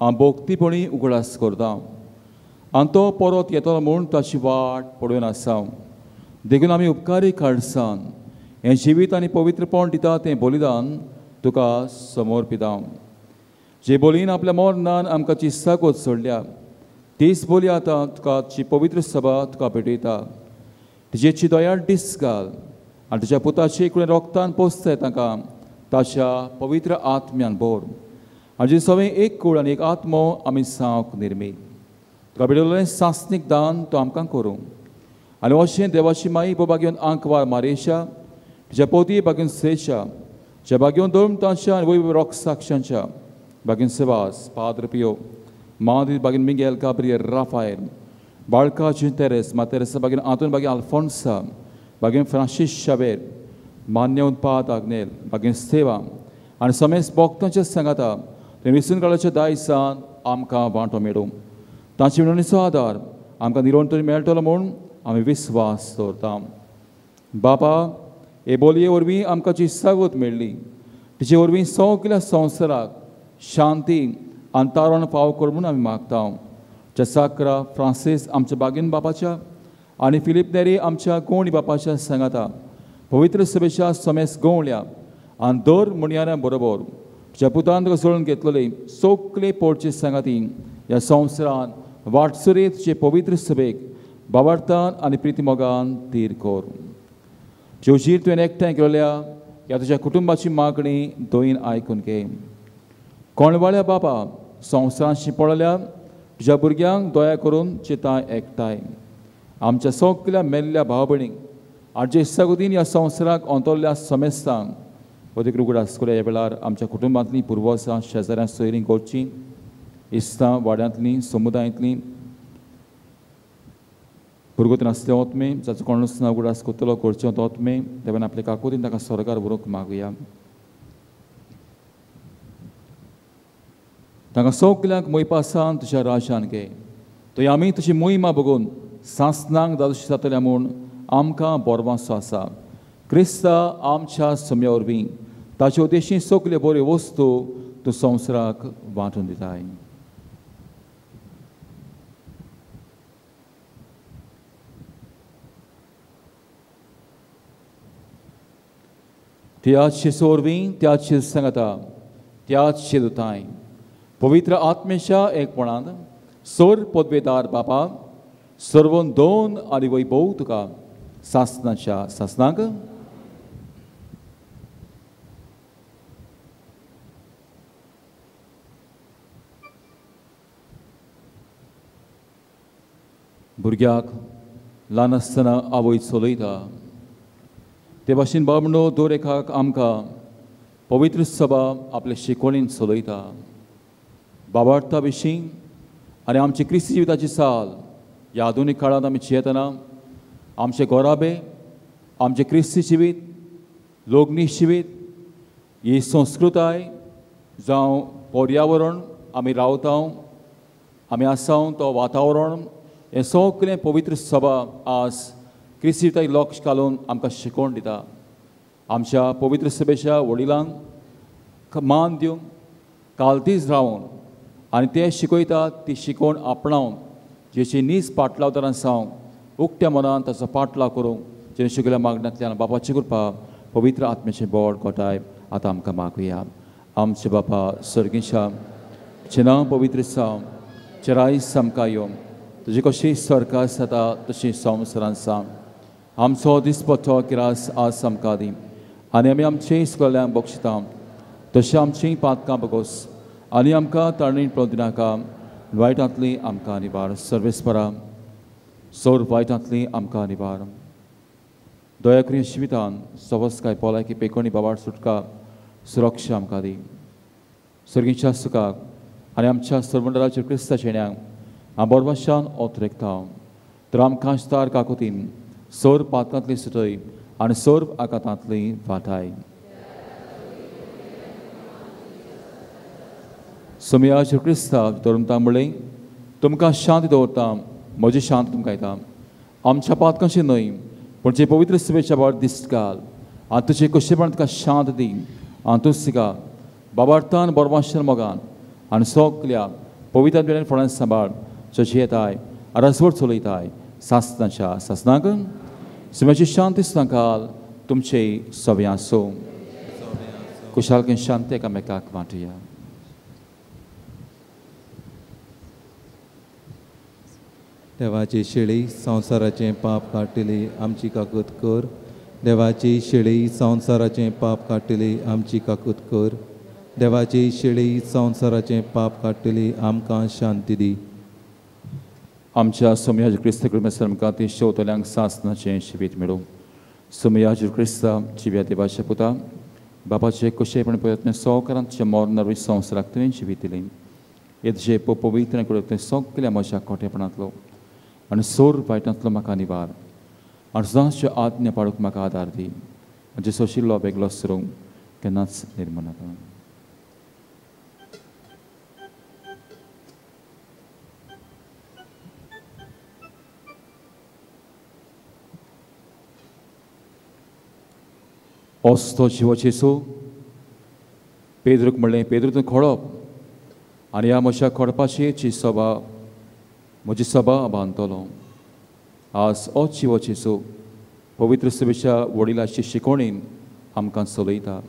हांव भोक्तीपणी उगडास करता आनी तो परत येतलो म्हूण ताची वाट पळोवन आसा. देखून आमी उपकारी काडसान हें जिवीत आनी पवित्रपण दिता तें बलिदान तुका समर्पिता. जे बोलीन आपल्या मरणान आमकां जी सागोत सोडल्या तीच बोली आतां तुका जी पवित्र सभा तुका भेटयता. तिजेची दयाळ दीस घाल आनी तुज्या पुताची एकूण रोगतान पोसताय तांकां ताच्या पवित्र आत्म्यान भर आनी जे सगळें एक कूळ आनी एक आत्मो आमी सावक निर्मीत तुका भेटयल्लें सासणीक दान तो आमकां करूं. आनी अशें देवाची माई बागेवन आंकवार मारेशा तुज्या पोती बागेवन सेशा ज्या बागेवन दोमतांच्या आनी वय रोगसाक्षांच्या बागेवन सेवास पाद्र पियो माद्री बागेवन मिगेल गाब्रियल राफायल बाळका जिन तेरेस मातेरेसा बागेवन आंतोन बागेवन आल्फोन्सा बागेवन फ्रांसीस शावेर मान्यवन पाद आग्नेल बागेवन सेवा आनी समेस्त भक्तांच्या सांगाता ते विसून काळाच्या दायसान आमकां वांटो मेळूं. तांचे विनवणीचो आदार आमकां निरंतर मेळटलो म्हूण आमी विस्वास दवरता. बाबा हे बोलये वरवीं आमकां जी सागोत मेळ्ळी तिचे वरवीं सगल्या संवसाराक शांती आनी तारण फाव कर म्हूण आमी मागता. ज्या साकरा फ्रांसीस आमच्या बागीन बापाच्या आनी फिलीप नेरी आमच्या गोवणी बापाच्या सांगाता पवित्र सभेच्या समेस्त गोवल्या आनी दर म्हणयाऱ्यां बरोबर ज्या पुतान तुका सोडून घेतलेले सगळे पोडचे सांगाती ह्या संवसारान वाटसुरे तुजे पवित्र सभेक बाबार्थान आनी प्रितीमोगान तीर कर. ज्योजीर तुवें एकठांय केल्या ह्या तुज्या कुटुंबाची मागणी दोयीन आयकून घे. कोणवाळ्या बाबा संवसारान शिंपडल्या तुज्या भुरग्यांक दया करून चिंताय एकठांय आमच्या सगल्या मेल्ल्या भाव भयणींक आनी जे सगतीन ह्या संवसाराक अंतरल्या समेस्तांक अदीक उगडास करूया. ह्या वेळार आमच्या कुटुंबांतलीं पुर्वजां शेजाऱ्यां सोयरीं गोडचीं इस्तां वाड्यांतलीं समुदायांतलीं भुरगो नासले ओतमे जाचो कोणूच ना उगडास करतलो करचें ओतमे देवान आपले काकुतीन ताका स्वर्गार व्हरूंक मागुया. तांकां सगल्यांक मोयपासान तुज्या राजान घे थंय आमी तुजी मोहिमा बघून सासणांक दादोशी जातल्या म्हूण आमकां बोरवांसो आसा. क्रिस्ता आमच्या सम्या वरवीं ताचे उद्देशी सगल्यो बऱ्यो वस्तू तूं संवसाराक वांटून दिताय. त्याच शिसो वरवीं त्याच शिस सांगता त्याच शिदुताय पवित्र आत्मेच्या एकपणांत सोर पदवेदार बापा सर्वन दोन आनी वैभव तुका सासनाच्या सासनाक. भुरग्याक ल्हान आसतना आवय चलयता ते भाशेन बाबणो दर एकाक आमकां पवित्र सभा आपले शिकवणीन चलयता. बाबार्था विशीं आनी आमची क्रिस्ती जिविताची साल ह्या आधुनीक काळांत आमी जियेतना आमचे गोराबे आमचें क्रिस्ती जिवीत लोगणी जिवीत ही संस्कृताय जावं पर्यावरण आमी रावता आमी आसा तो वातावरण हें सगळें पवित्र सभा आज क्रिस्ती जिविताक लक्ष घालून आमकां शिकोवन दिता. आमच्या पवित्र सभेच्या वडिलांक मान दिवन कालतीच रावन आनी ते शिकयतात ती शिकवण आपणावन जेची नीज पाटलावदारान सावंक उक्त्या मनान ताचो पाटलाव करूंक जेणे शिकल्या मागण्यांतल्यान बापाची कृपा पवित्र आत्म्याचें बोड गोठाय आतां आमकां मागुया. आमचे बापा सर्गीच्या तुजें नांव पवित्र जावं, तुजें रायस आमकां येवं, तुजी कशी सरकार जाता तशी संवसारांत जावं. आमचो दिसपट्टो किरास आज आमकां दी आनी आमी आमचें सगळ्यांक बक्षिता तशें आमचीं पातकां बगोस आनी आमकां ताणी पळोवंक दिनाका, वायटांतली आमकां निवार. सर्वेस्परा सोर वायटांतली आमकां निवार. दया करून जिवितान सवस्काय भलायकी पेकोणी बाबार सुटका सुरक्षा आमकां दी. सर्गीच्या सुखाक आनी आमच्या सर्वंडराचेर क्रिस्ताच्या येण्याक हांव बोरवाशान ओतरेकता. तर आमकां स्तार काकोतीन सोर पातकांतली सुटय आनी सोर आकातांतली वाटाय. सोमयाचेर क्रिस्ता धर्मता म्हणलें तुमकां शांती दवरता, म्हजी शांत तुमकां येता. आमच्या पातकांची न्हय पूण जे पवित्र सभेच्या बार दिस्त घाल आनी तुजे कशेपण तुका शांत दी आनी तूं तिका बाबार्थान बरवाशन मोगान आनी सगल्या पवित्र फळान सांबाळ जशी येताय रसवड चलयताय सासनाच्या सासनाक. सुम्याची शांती घाल तुमचे सव्यां आसूं. कुशालकेन शांती एकामेकाक वांटया. देवाची शेळी संवसाराचें पाप काडटली आमची काकूत कर. देवाची शेळी संवसाराचें पाप काडटली आमची काकूत कर. देवाची शेळी संवसाराचें पाप काडटली आमकां शांती दी. आमच्या सोमयाज क्रिस्त कृपेन आमकां ती शेवतल्यांक सासनाचें शिबीत मेळूं. सोमयाज क्रिस्ता जिव्या देवाच्या पुता बाबाचे कशेपण प्रयत्न सवकारांचे मरण नवी संवसाराक तुवें जिवीत दिली. हे तुजे पवित्र आनी सगल्या म्हज्या खोटेपणांतलो आनी सोर वायटांतलो म्हाका निवार आनी सदांच आज्ञा पाळूंक म्हाका आदार दी. आनी सोशिल्लो वेगळो सरूंक केन्नाच निर्मनाका. असतो जिवो पेद्रूक म्हणलें, पेद्रू तूं खोडप आनी ह्या म्हज्या खोडपाची सभा म्हजी सभा बांदतलो. आज ओ जिवो जेजू पवित्र सभेच्या वडिलाची शिकवणीन आमकां चलयता.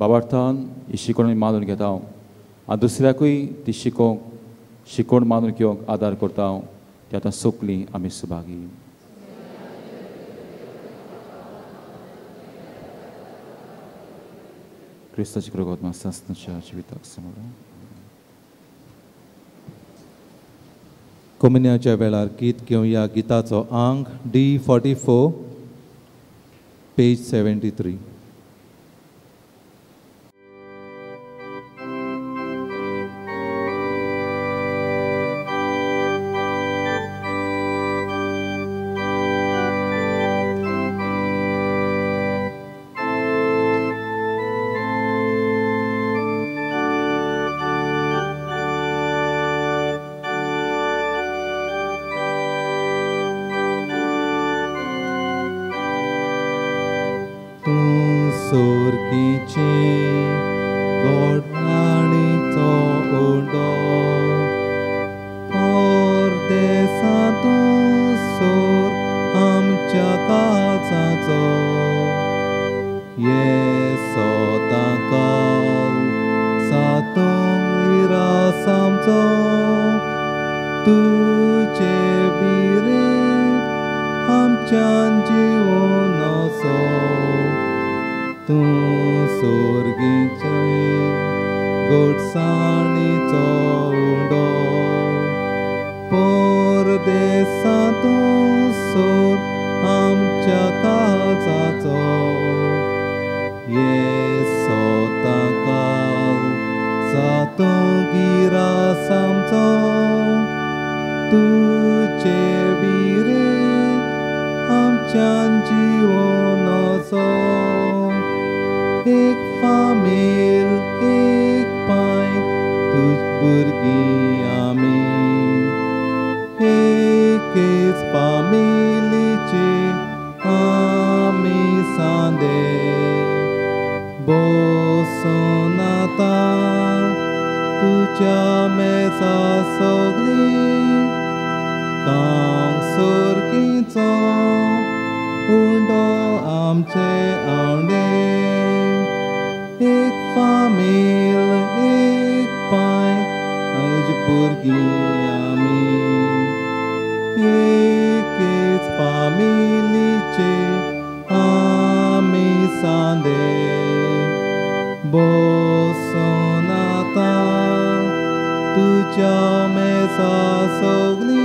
बाबार्थान ही शिकवणी मानून घेता हांव आनी दुसऱ्याकूय ती शिकोवंक शिकवण मानून घेवंक आदार करता हांव. ती आतां सोंपली आमी सुभागी. क्रिस्ताची कृपा सासनाच्या जिविताक समोर. कोमिन्याच्या वेळार गीत घेवया. गिताचो आंक D44 page 73. तुझ्या मेजा सगळी कांग सोरकीचो उंडो आमचे आवडे एक फामील एक पांय तुजी भुरगीं आमी एकेच फामिलीचे आमी सांदे बसून आतां तुज्या मेजा सगळीं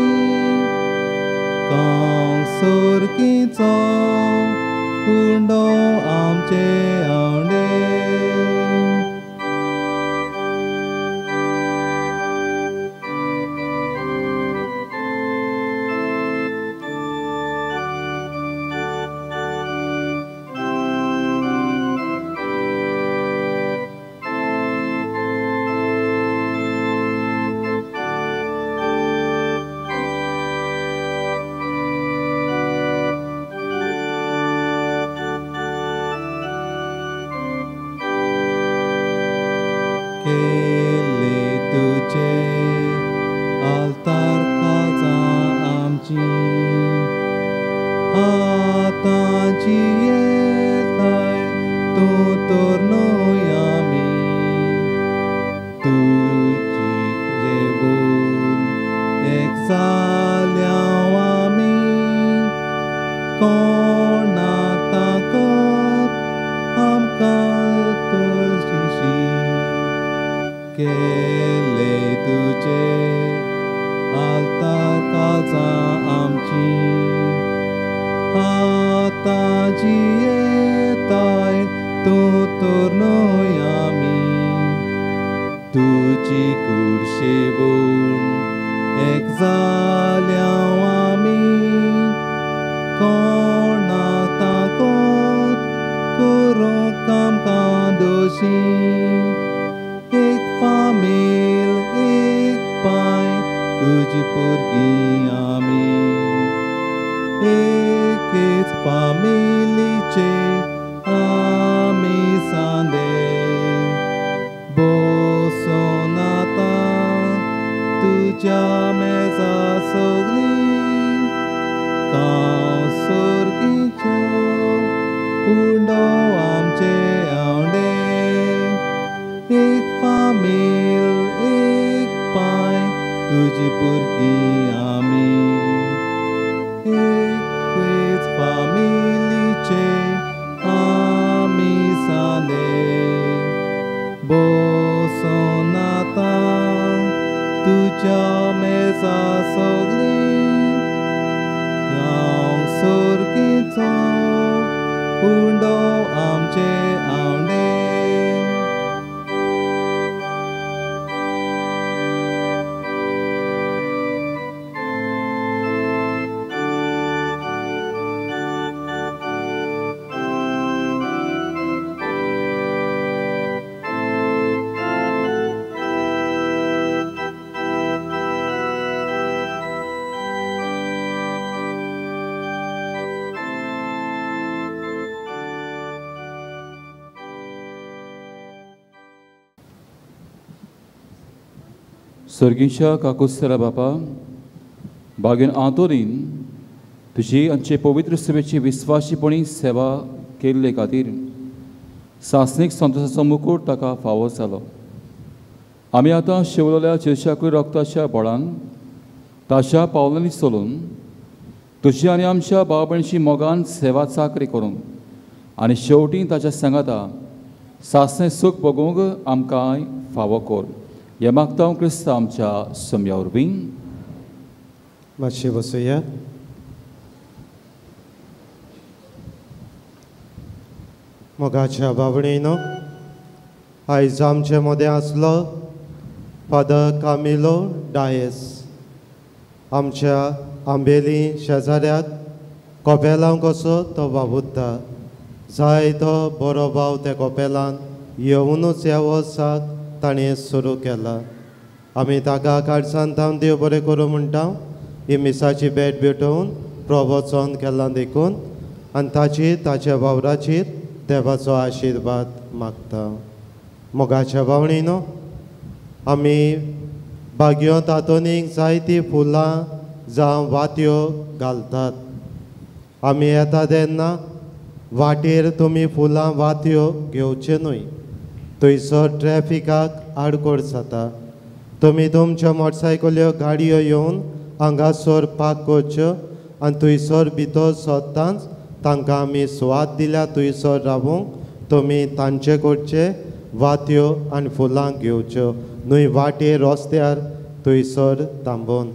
कांग सोरकीचो उंडो आमचे आवडे. केले तुझे आल्तार काळजां आमची आतां जियेताय तूं तर न्हय आमी तुजी जेवून एक जाल्या आमी कोणाक ताकत आमकां तुजीशी केले तुझे आल्तार काळजां आमची आतां जियेताय तूं तर न्हय आमी तुजी कूड शेवून एक जाल्या आमी कोणाक ताकत करूंक आमकां दोशी एक फामील एक पांय तुजी भुरगीं आमी एकेच फामिलीचे आमी सांदे बसून आतां तुज्या मेजा सगळीं कांव सोरकीचो उंडो आमचे आवडे एक फामील एक पांय तुजी भुरगीं आमी एकेच फामिलीचे आमी सांदे बसून आतां तुज्या मेजा सगळीं हांव सोरकीचो उंडो आमचे आवडे. सर्गीच्या काकुस्तरा बापा बागेन आंतोनीन तुजी आमचे पवित्र सभेची विस्वाशीपणी सेवा केल्ले खातीर सासणीक संतोशाचो मुकूट ताका फावो जालो. आमी आतां शेवलेल्या जेजूच्या रक्ताच्या बळान ताच्या पावलांनी चलून तुजी आनी आमच्या भाव भयणीची मोगान सेवा चाकरी करून आनी शेवटी ताच्या सांगाता सासणें सूख भोगूंक आमकां फावो कर. हे मागता हांव क्रिस्तांव आमच्या सम्या वरवीं. मातशें बसया. मोगाच्या बावणीनो आयज आमचे मदें आसलो फादर कामिलो डायस आमच्या आंबेली शेजाऱ्याक कोपेलांक कसो तो वावुरता जाय तो बरो भाव त्या कोपेलान येवनूच ह्या वर्साक ताणें सुरू केला. आमी ताका काळजान तावन देव बरें करूं म्हणटा. ही मिसाची भेट भेटोवन प्रवचन केलां देखून आनी ताचेर ताच्या वावराचेर देवाचो आशिर्वाद मागता. मोगाच्या बावणीनो आमी बागयो तातोनीक जायतीं फुलां जावं वातयो घालतात. आमी येता तेन्ना वाटेर तुमी फुलां वातयो घेवच्यो न्हय, थंयसर ट्रॅफिकाक आडखळ जाता. तुमी तुमच्यो मोटरसायकल्यो गाडयो येवन हांगासर पार्क करच्यो आनी थंयसर भितर सरतांच तांकां आमी सुवात दिल्या थंयसर रावूंक. तुमी तांचे कडचे वातयो आनी फुलां घेवच्यो न्हय वाटेर रस्त्यार थंयसर थांबोवन.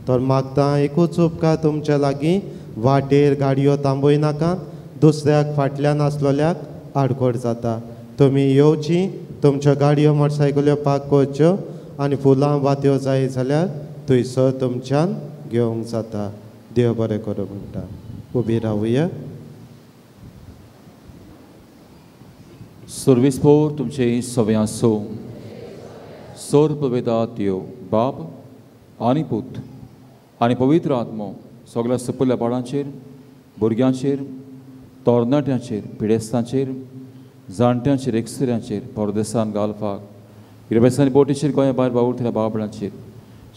तर मागता एकूच उपकार तुमच्या लागीं, वाटेर गाडयो थांबयनाका, दुसऱ्याक फाटल्यान आसलेल्याक आडखळ जाता. तुमी येवची, तुमच्यो गाडयो मोटरसायकल्यो पार्क करच्यो आनी फुलां वातयो जाय जाल्यार थंयसर तुमच्यान घेवंक जाता. देव बरें करूं म्हणटा. उबी रावया. सर्वीस पोर तुमचे सगळे आसो. सर्व वेदात यो बाप आनी पूत आनी पवित्र आत्मो सगळ्या सुपुल्ल्या बाळांचेर, भुरग्यांचेर, तरणाट्यांचेर, पिडेस्तांचेर, जाणट्यांचेर, एकसुऱ्यांचेर, परदेसान गाल्फाक इरबेसांनी बोटीचेर, गोंया भायर वावुरतल्या बाबडांचेर,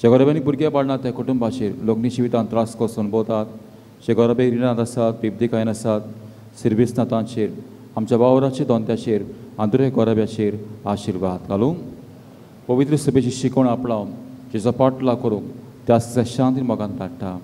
जे गोरब्यांनी भुरग्यां बाळना त्या कुटुंबाचेर, लग्नी जिवितांत त्रास कसो अनुभवतात, जे गोरबे रिणांत आसात, बिबदिकायन आसात, सिर्वीस ना तांचेर, आमच्या वावराचेर, धंद्याचेर, आंदुरे गोरब्याचेर आशिर्वाद घालूं. पवित्र सभेची शिकवण आपणावन जेजो पाटला करूंक त्या शांती मोगान धाडटा.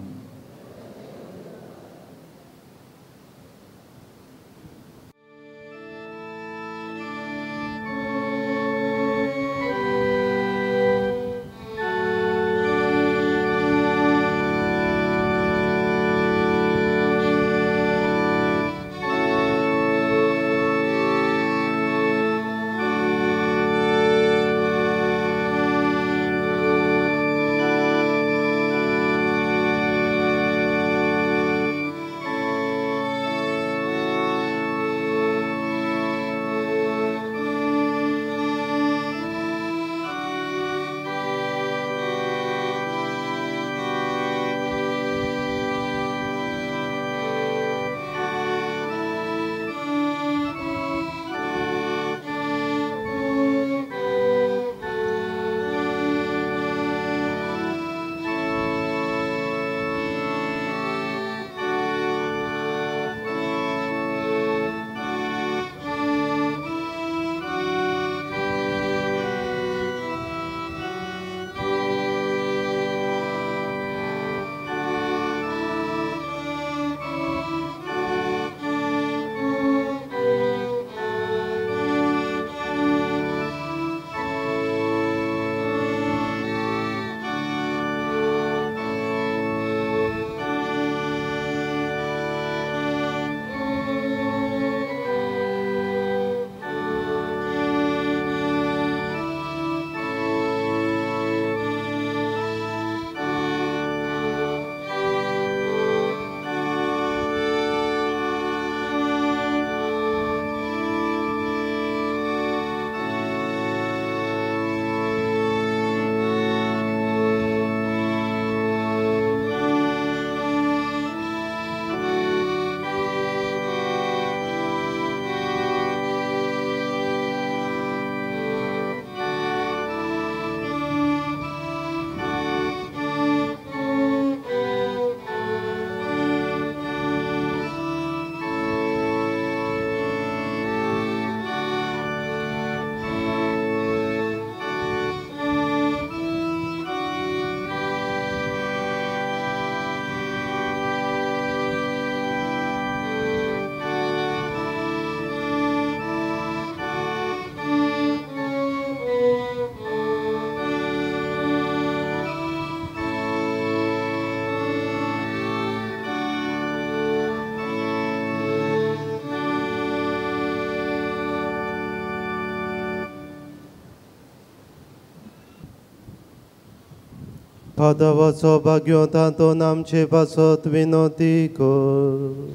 पादवाचो भाग्यो तातूंत आमचे पासत विनोती कर.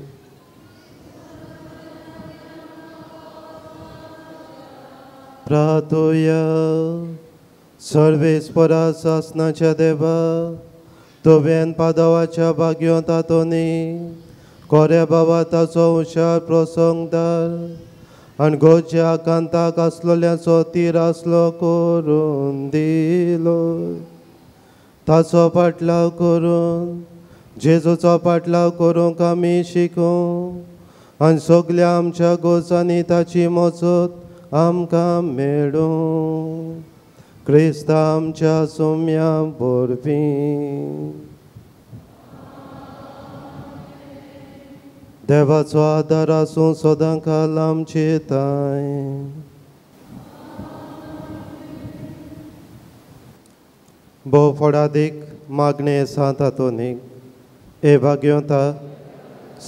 प्रार्थोया. सर्वेस्परा सासनाच्या देवा, तुवें पादवाच्या भाग्यो तातोनी कोऱ्या बाबा ताचो हुशार प्रसंगदार आनी गोच्या आकांताक आसलोल्याचो तीर आसलो करून दिलो. ताचो पाटलाव करून जेजूचो पाटलाव करूंक आमी शिकूं आनी सगल्या आमच्या गोजांनी ताची मजत आमकां मेळूं. क्रिस्ता आमच्या सुम्या वरवीं. देवाचो आदार आसूं सदां काल आमचे ताय. भोव फळादीक मागणें सांत आंतोनीक हे भाग्योता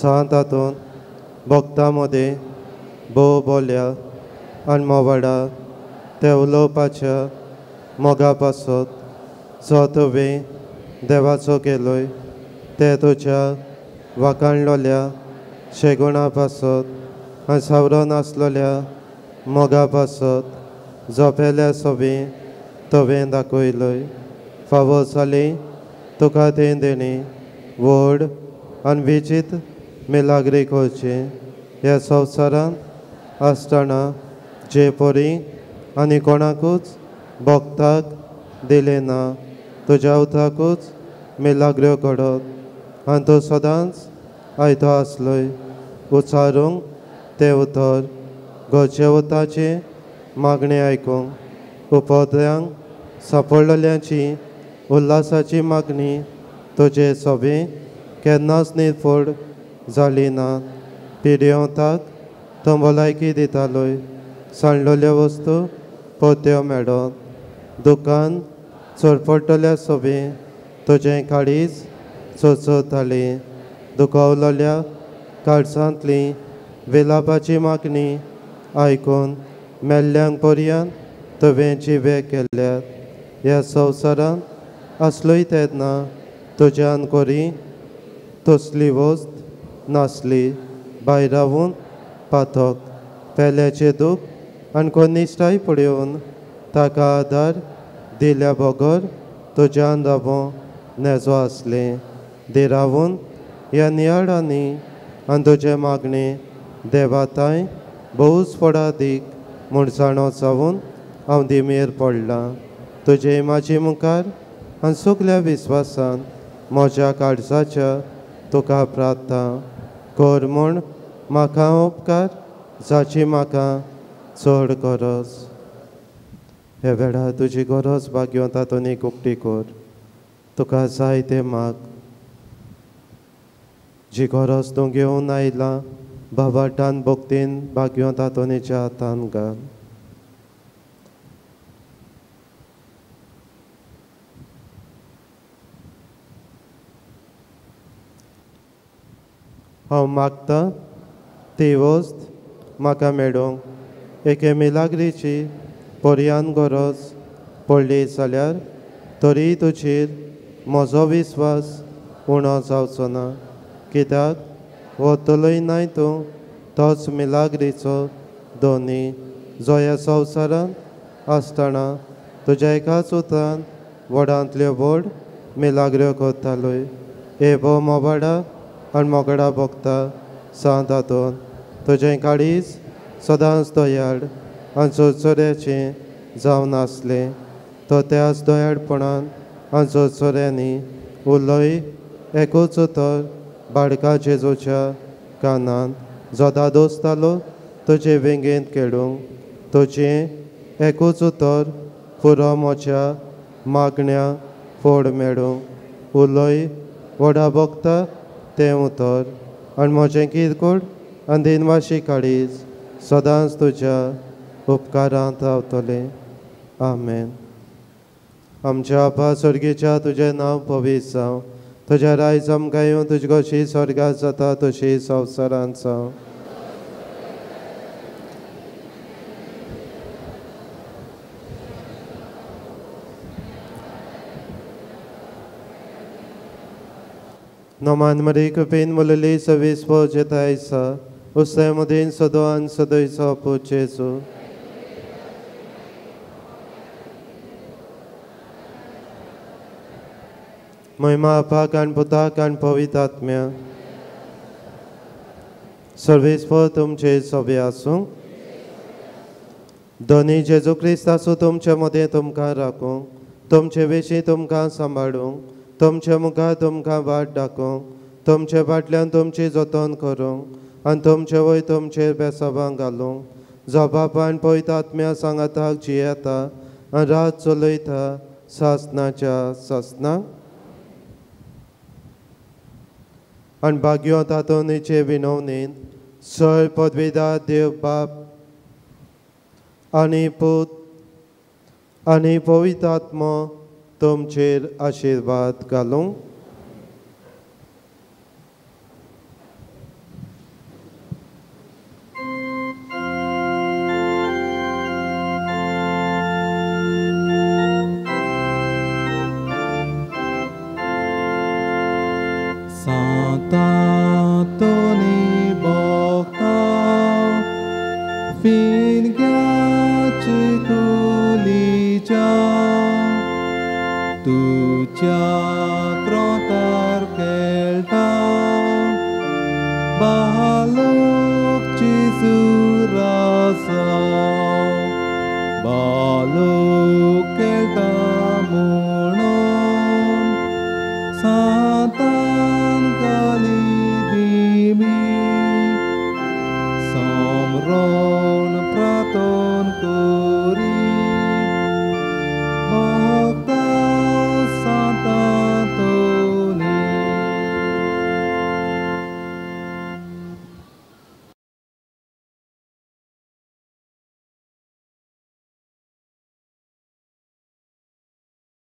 सांत आंतोन भक्तां मदें भोव बोल्या आनी मोवाडा ते उलोवपाच्या मोगा पासत जो तुवें देवाचो केलोय ते तुज्या वाखाणलोल्या शेगुणा पासत आनी सावरो नासलोल्या मोगा पासत जपेल्या सोबी तुवें दाखयलोय. फावो जाली तुका तें देणी व्हड आनी विचित मिलाग्री करचें ह्या संवसारांत आसतना जे परी आनी कोणाकूच भक्ताक दिलें ना तुज्या उताकूच मिलाग्र्यो घडत आनी तूं सदांच आयतो आसलोय. उचारूंक तें उतर घरचे उताचें मागणें आयकूंक उपद्र्यांक सापडलेल्यांची उल्हासाची मागणी तुजे सोबे केन्नाच निर्फोड जाली ना. पिड्योताक तूं भलायकी दितालोय सांडलेल्यो वस्तू पोत्यो मेळत दुकान चोरपडटल्या सोबे तुजें काळीज चोचताली. दुखावलेल्या काळजांतली विलापाची मागणी आयकून मेल्ल्यांक पर्यंत तुवें जिवे केल्यात. ह्या संवसारांत आसलोय तेन्ना तुज्यान कोरी तसली वस्त नासली. भायर रावून पातक पेल्याचें दूख आनी कोनिश्टाय पळोवन ताका आदार दिल्या बगर तुज्यान रावों नेजो आसलें. दिरावून ह्या नियाळांनी आनी तुजें मागणें देवाताय भोवच फळादीक म्हूण जाणो जावन हांव दिमेर पडलां. तुजे म्हाजे मुखार आनी सगल्या विस्वासान म्हज्या काळजाच्या तुका प्रार्थना कर म्हूण म्हाका उपकार जाची म्हाका चड गरज. हे वेळार तुजी गरज भागयोन तातूंत एक उक्ती कर. तुका जाय तें माग. जी गरज तूं घेवन आयला बाबाटान भक्तीन भागयोन तातोनीच्या हातान घाल. हांव मागतां ती वस्त म्हाका मेळूंक एके मिलाग्रीची पर्यान गरज पडली जाल्यार तरी तुजेर म्हजो विस्वास उणो जावचो ना. कित्याक वतलोय नाय तूं तोच मिलाग्रीचो दोनी जो ह्या संवसारांत आसतना तुज्या एकाच उतरान व्हडांतल्यो व्हड मिलाग्र्यो करतालोय. हे भोव मोबाडा आनी मोगडा भोगता सांत आंतोन तुजें काळीज सदांच दयाळ आनी चोरचोऱ्याचें जावन आसलें. तो त्याच दयाळपणान आनी चोरचोऱ्यांनी उलय एकूच उतर बाडका जेजूच्या कानांत जो दादोसतालो तुजे वेंगेंत खेळूंक तुजें एकूच उतर पुरो म्हज्या मागण्या फोड मेळूंक. उलय व्हडा भोगता तें उतर आनी म्हजें किरकोळ आनी दिनवाशी काळीज सदांच तुज्या उपकारांत रावतलें. आमेन. आमच्या आपा स्वर्गीच्या तुजें नांव पवित्र जावं. तुज्या रायज आमकां येवं. तुजी कशी स्वर्गात जाता तशी संवसारांत जावं. नमान मरी कृपेन मुलली सवीस पोजेता आयसा उसय मदीं सदो आनी सदयचो पोचेचो. महिमा आपाक आनी पुताक आनी पवित्र आत्म्या. सर्वेस्पर तुमचे सोबे आसूं. दोनी जेजू क्रिस्त आसूं तुमचे मदें तुमकां राखूंक. तुमचे विशीं तुमकां सांबाळूंक, तुमचे मुखार तुमकां वाट दाखोवंक, तुमचे फाटल्यान तुमची जतन करूंक आनी तुमचे वयर तुमचेर बेसाबां घालूंक, जो बापान पवित्र आत्म्या सांगाताक जियेता आनी रात चलयता सासनाच्या सासनाक. आनी भाग्यो तातोनीचे विनवणेन सर पदवीदार देव बाप आनी पूत आनी पवित्र आत्मो तुमचेर आशिर्वाद घालूं. सांतांतोनी भोगता फिंग्याचे कुलीच्या तुज्या क्रोतार खेळटा बालोक जेजू राजा, बालोक खेळटा म्हणून सांतान गाली दिमी समरण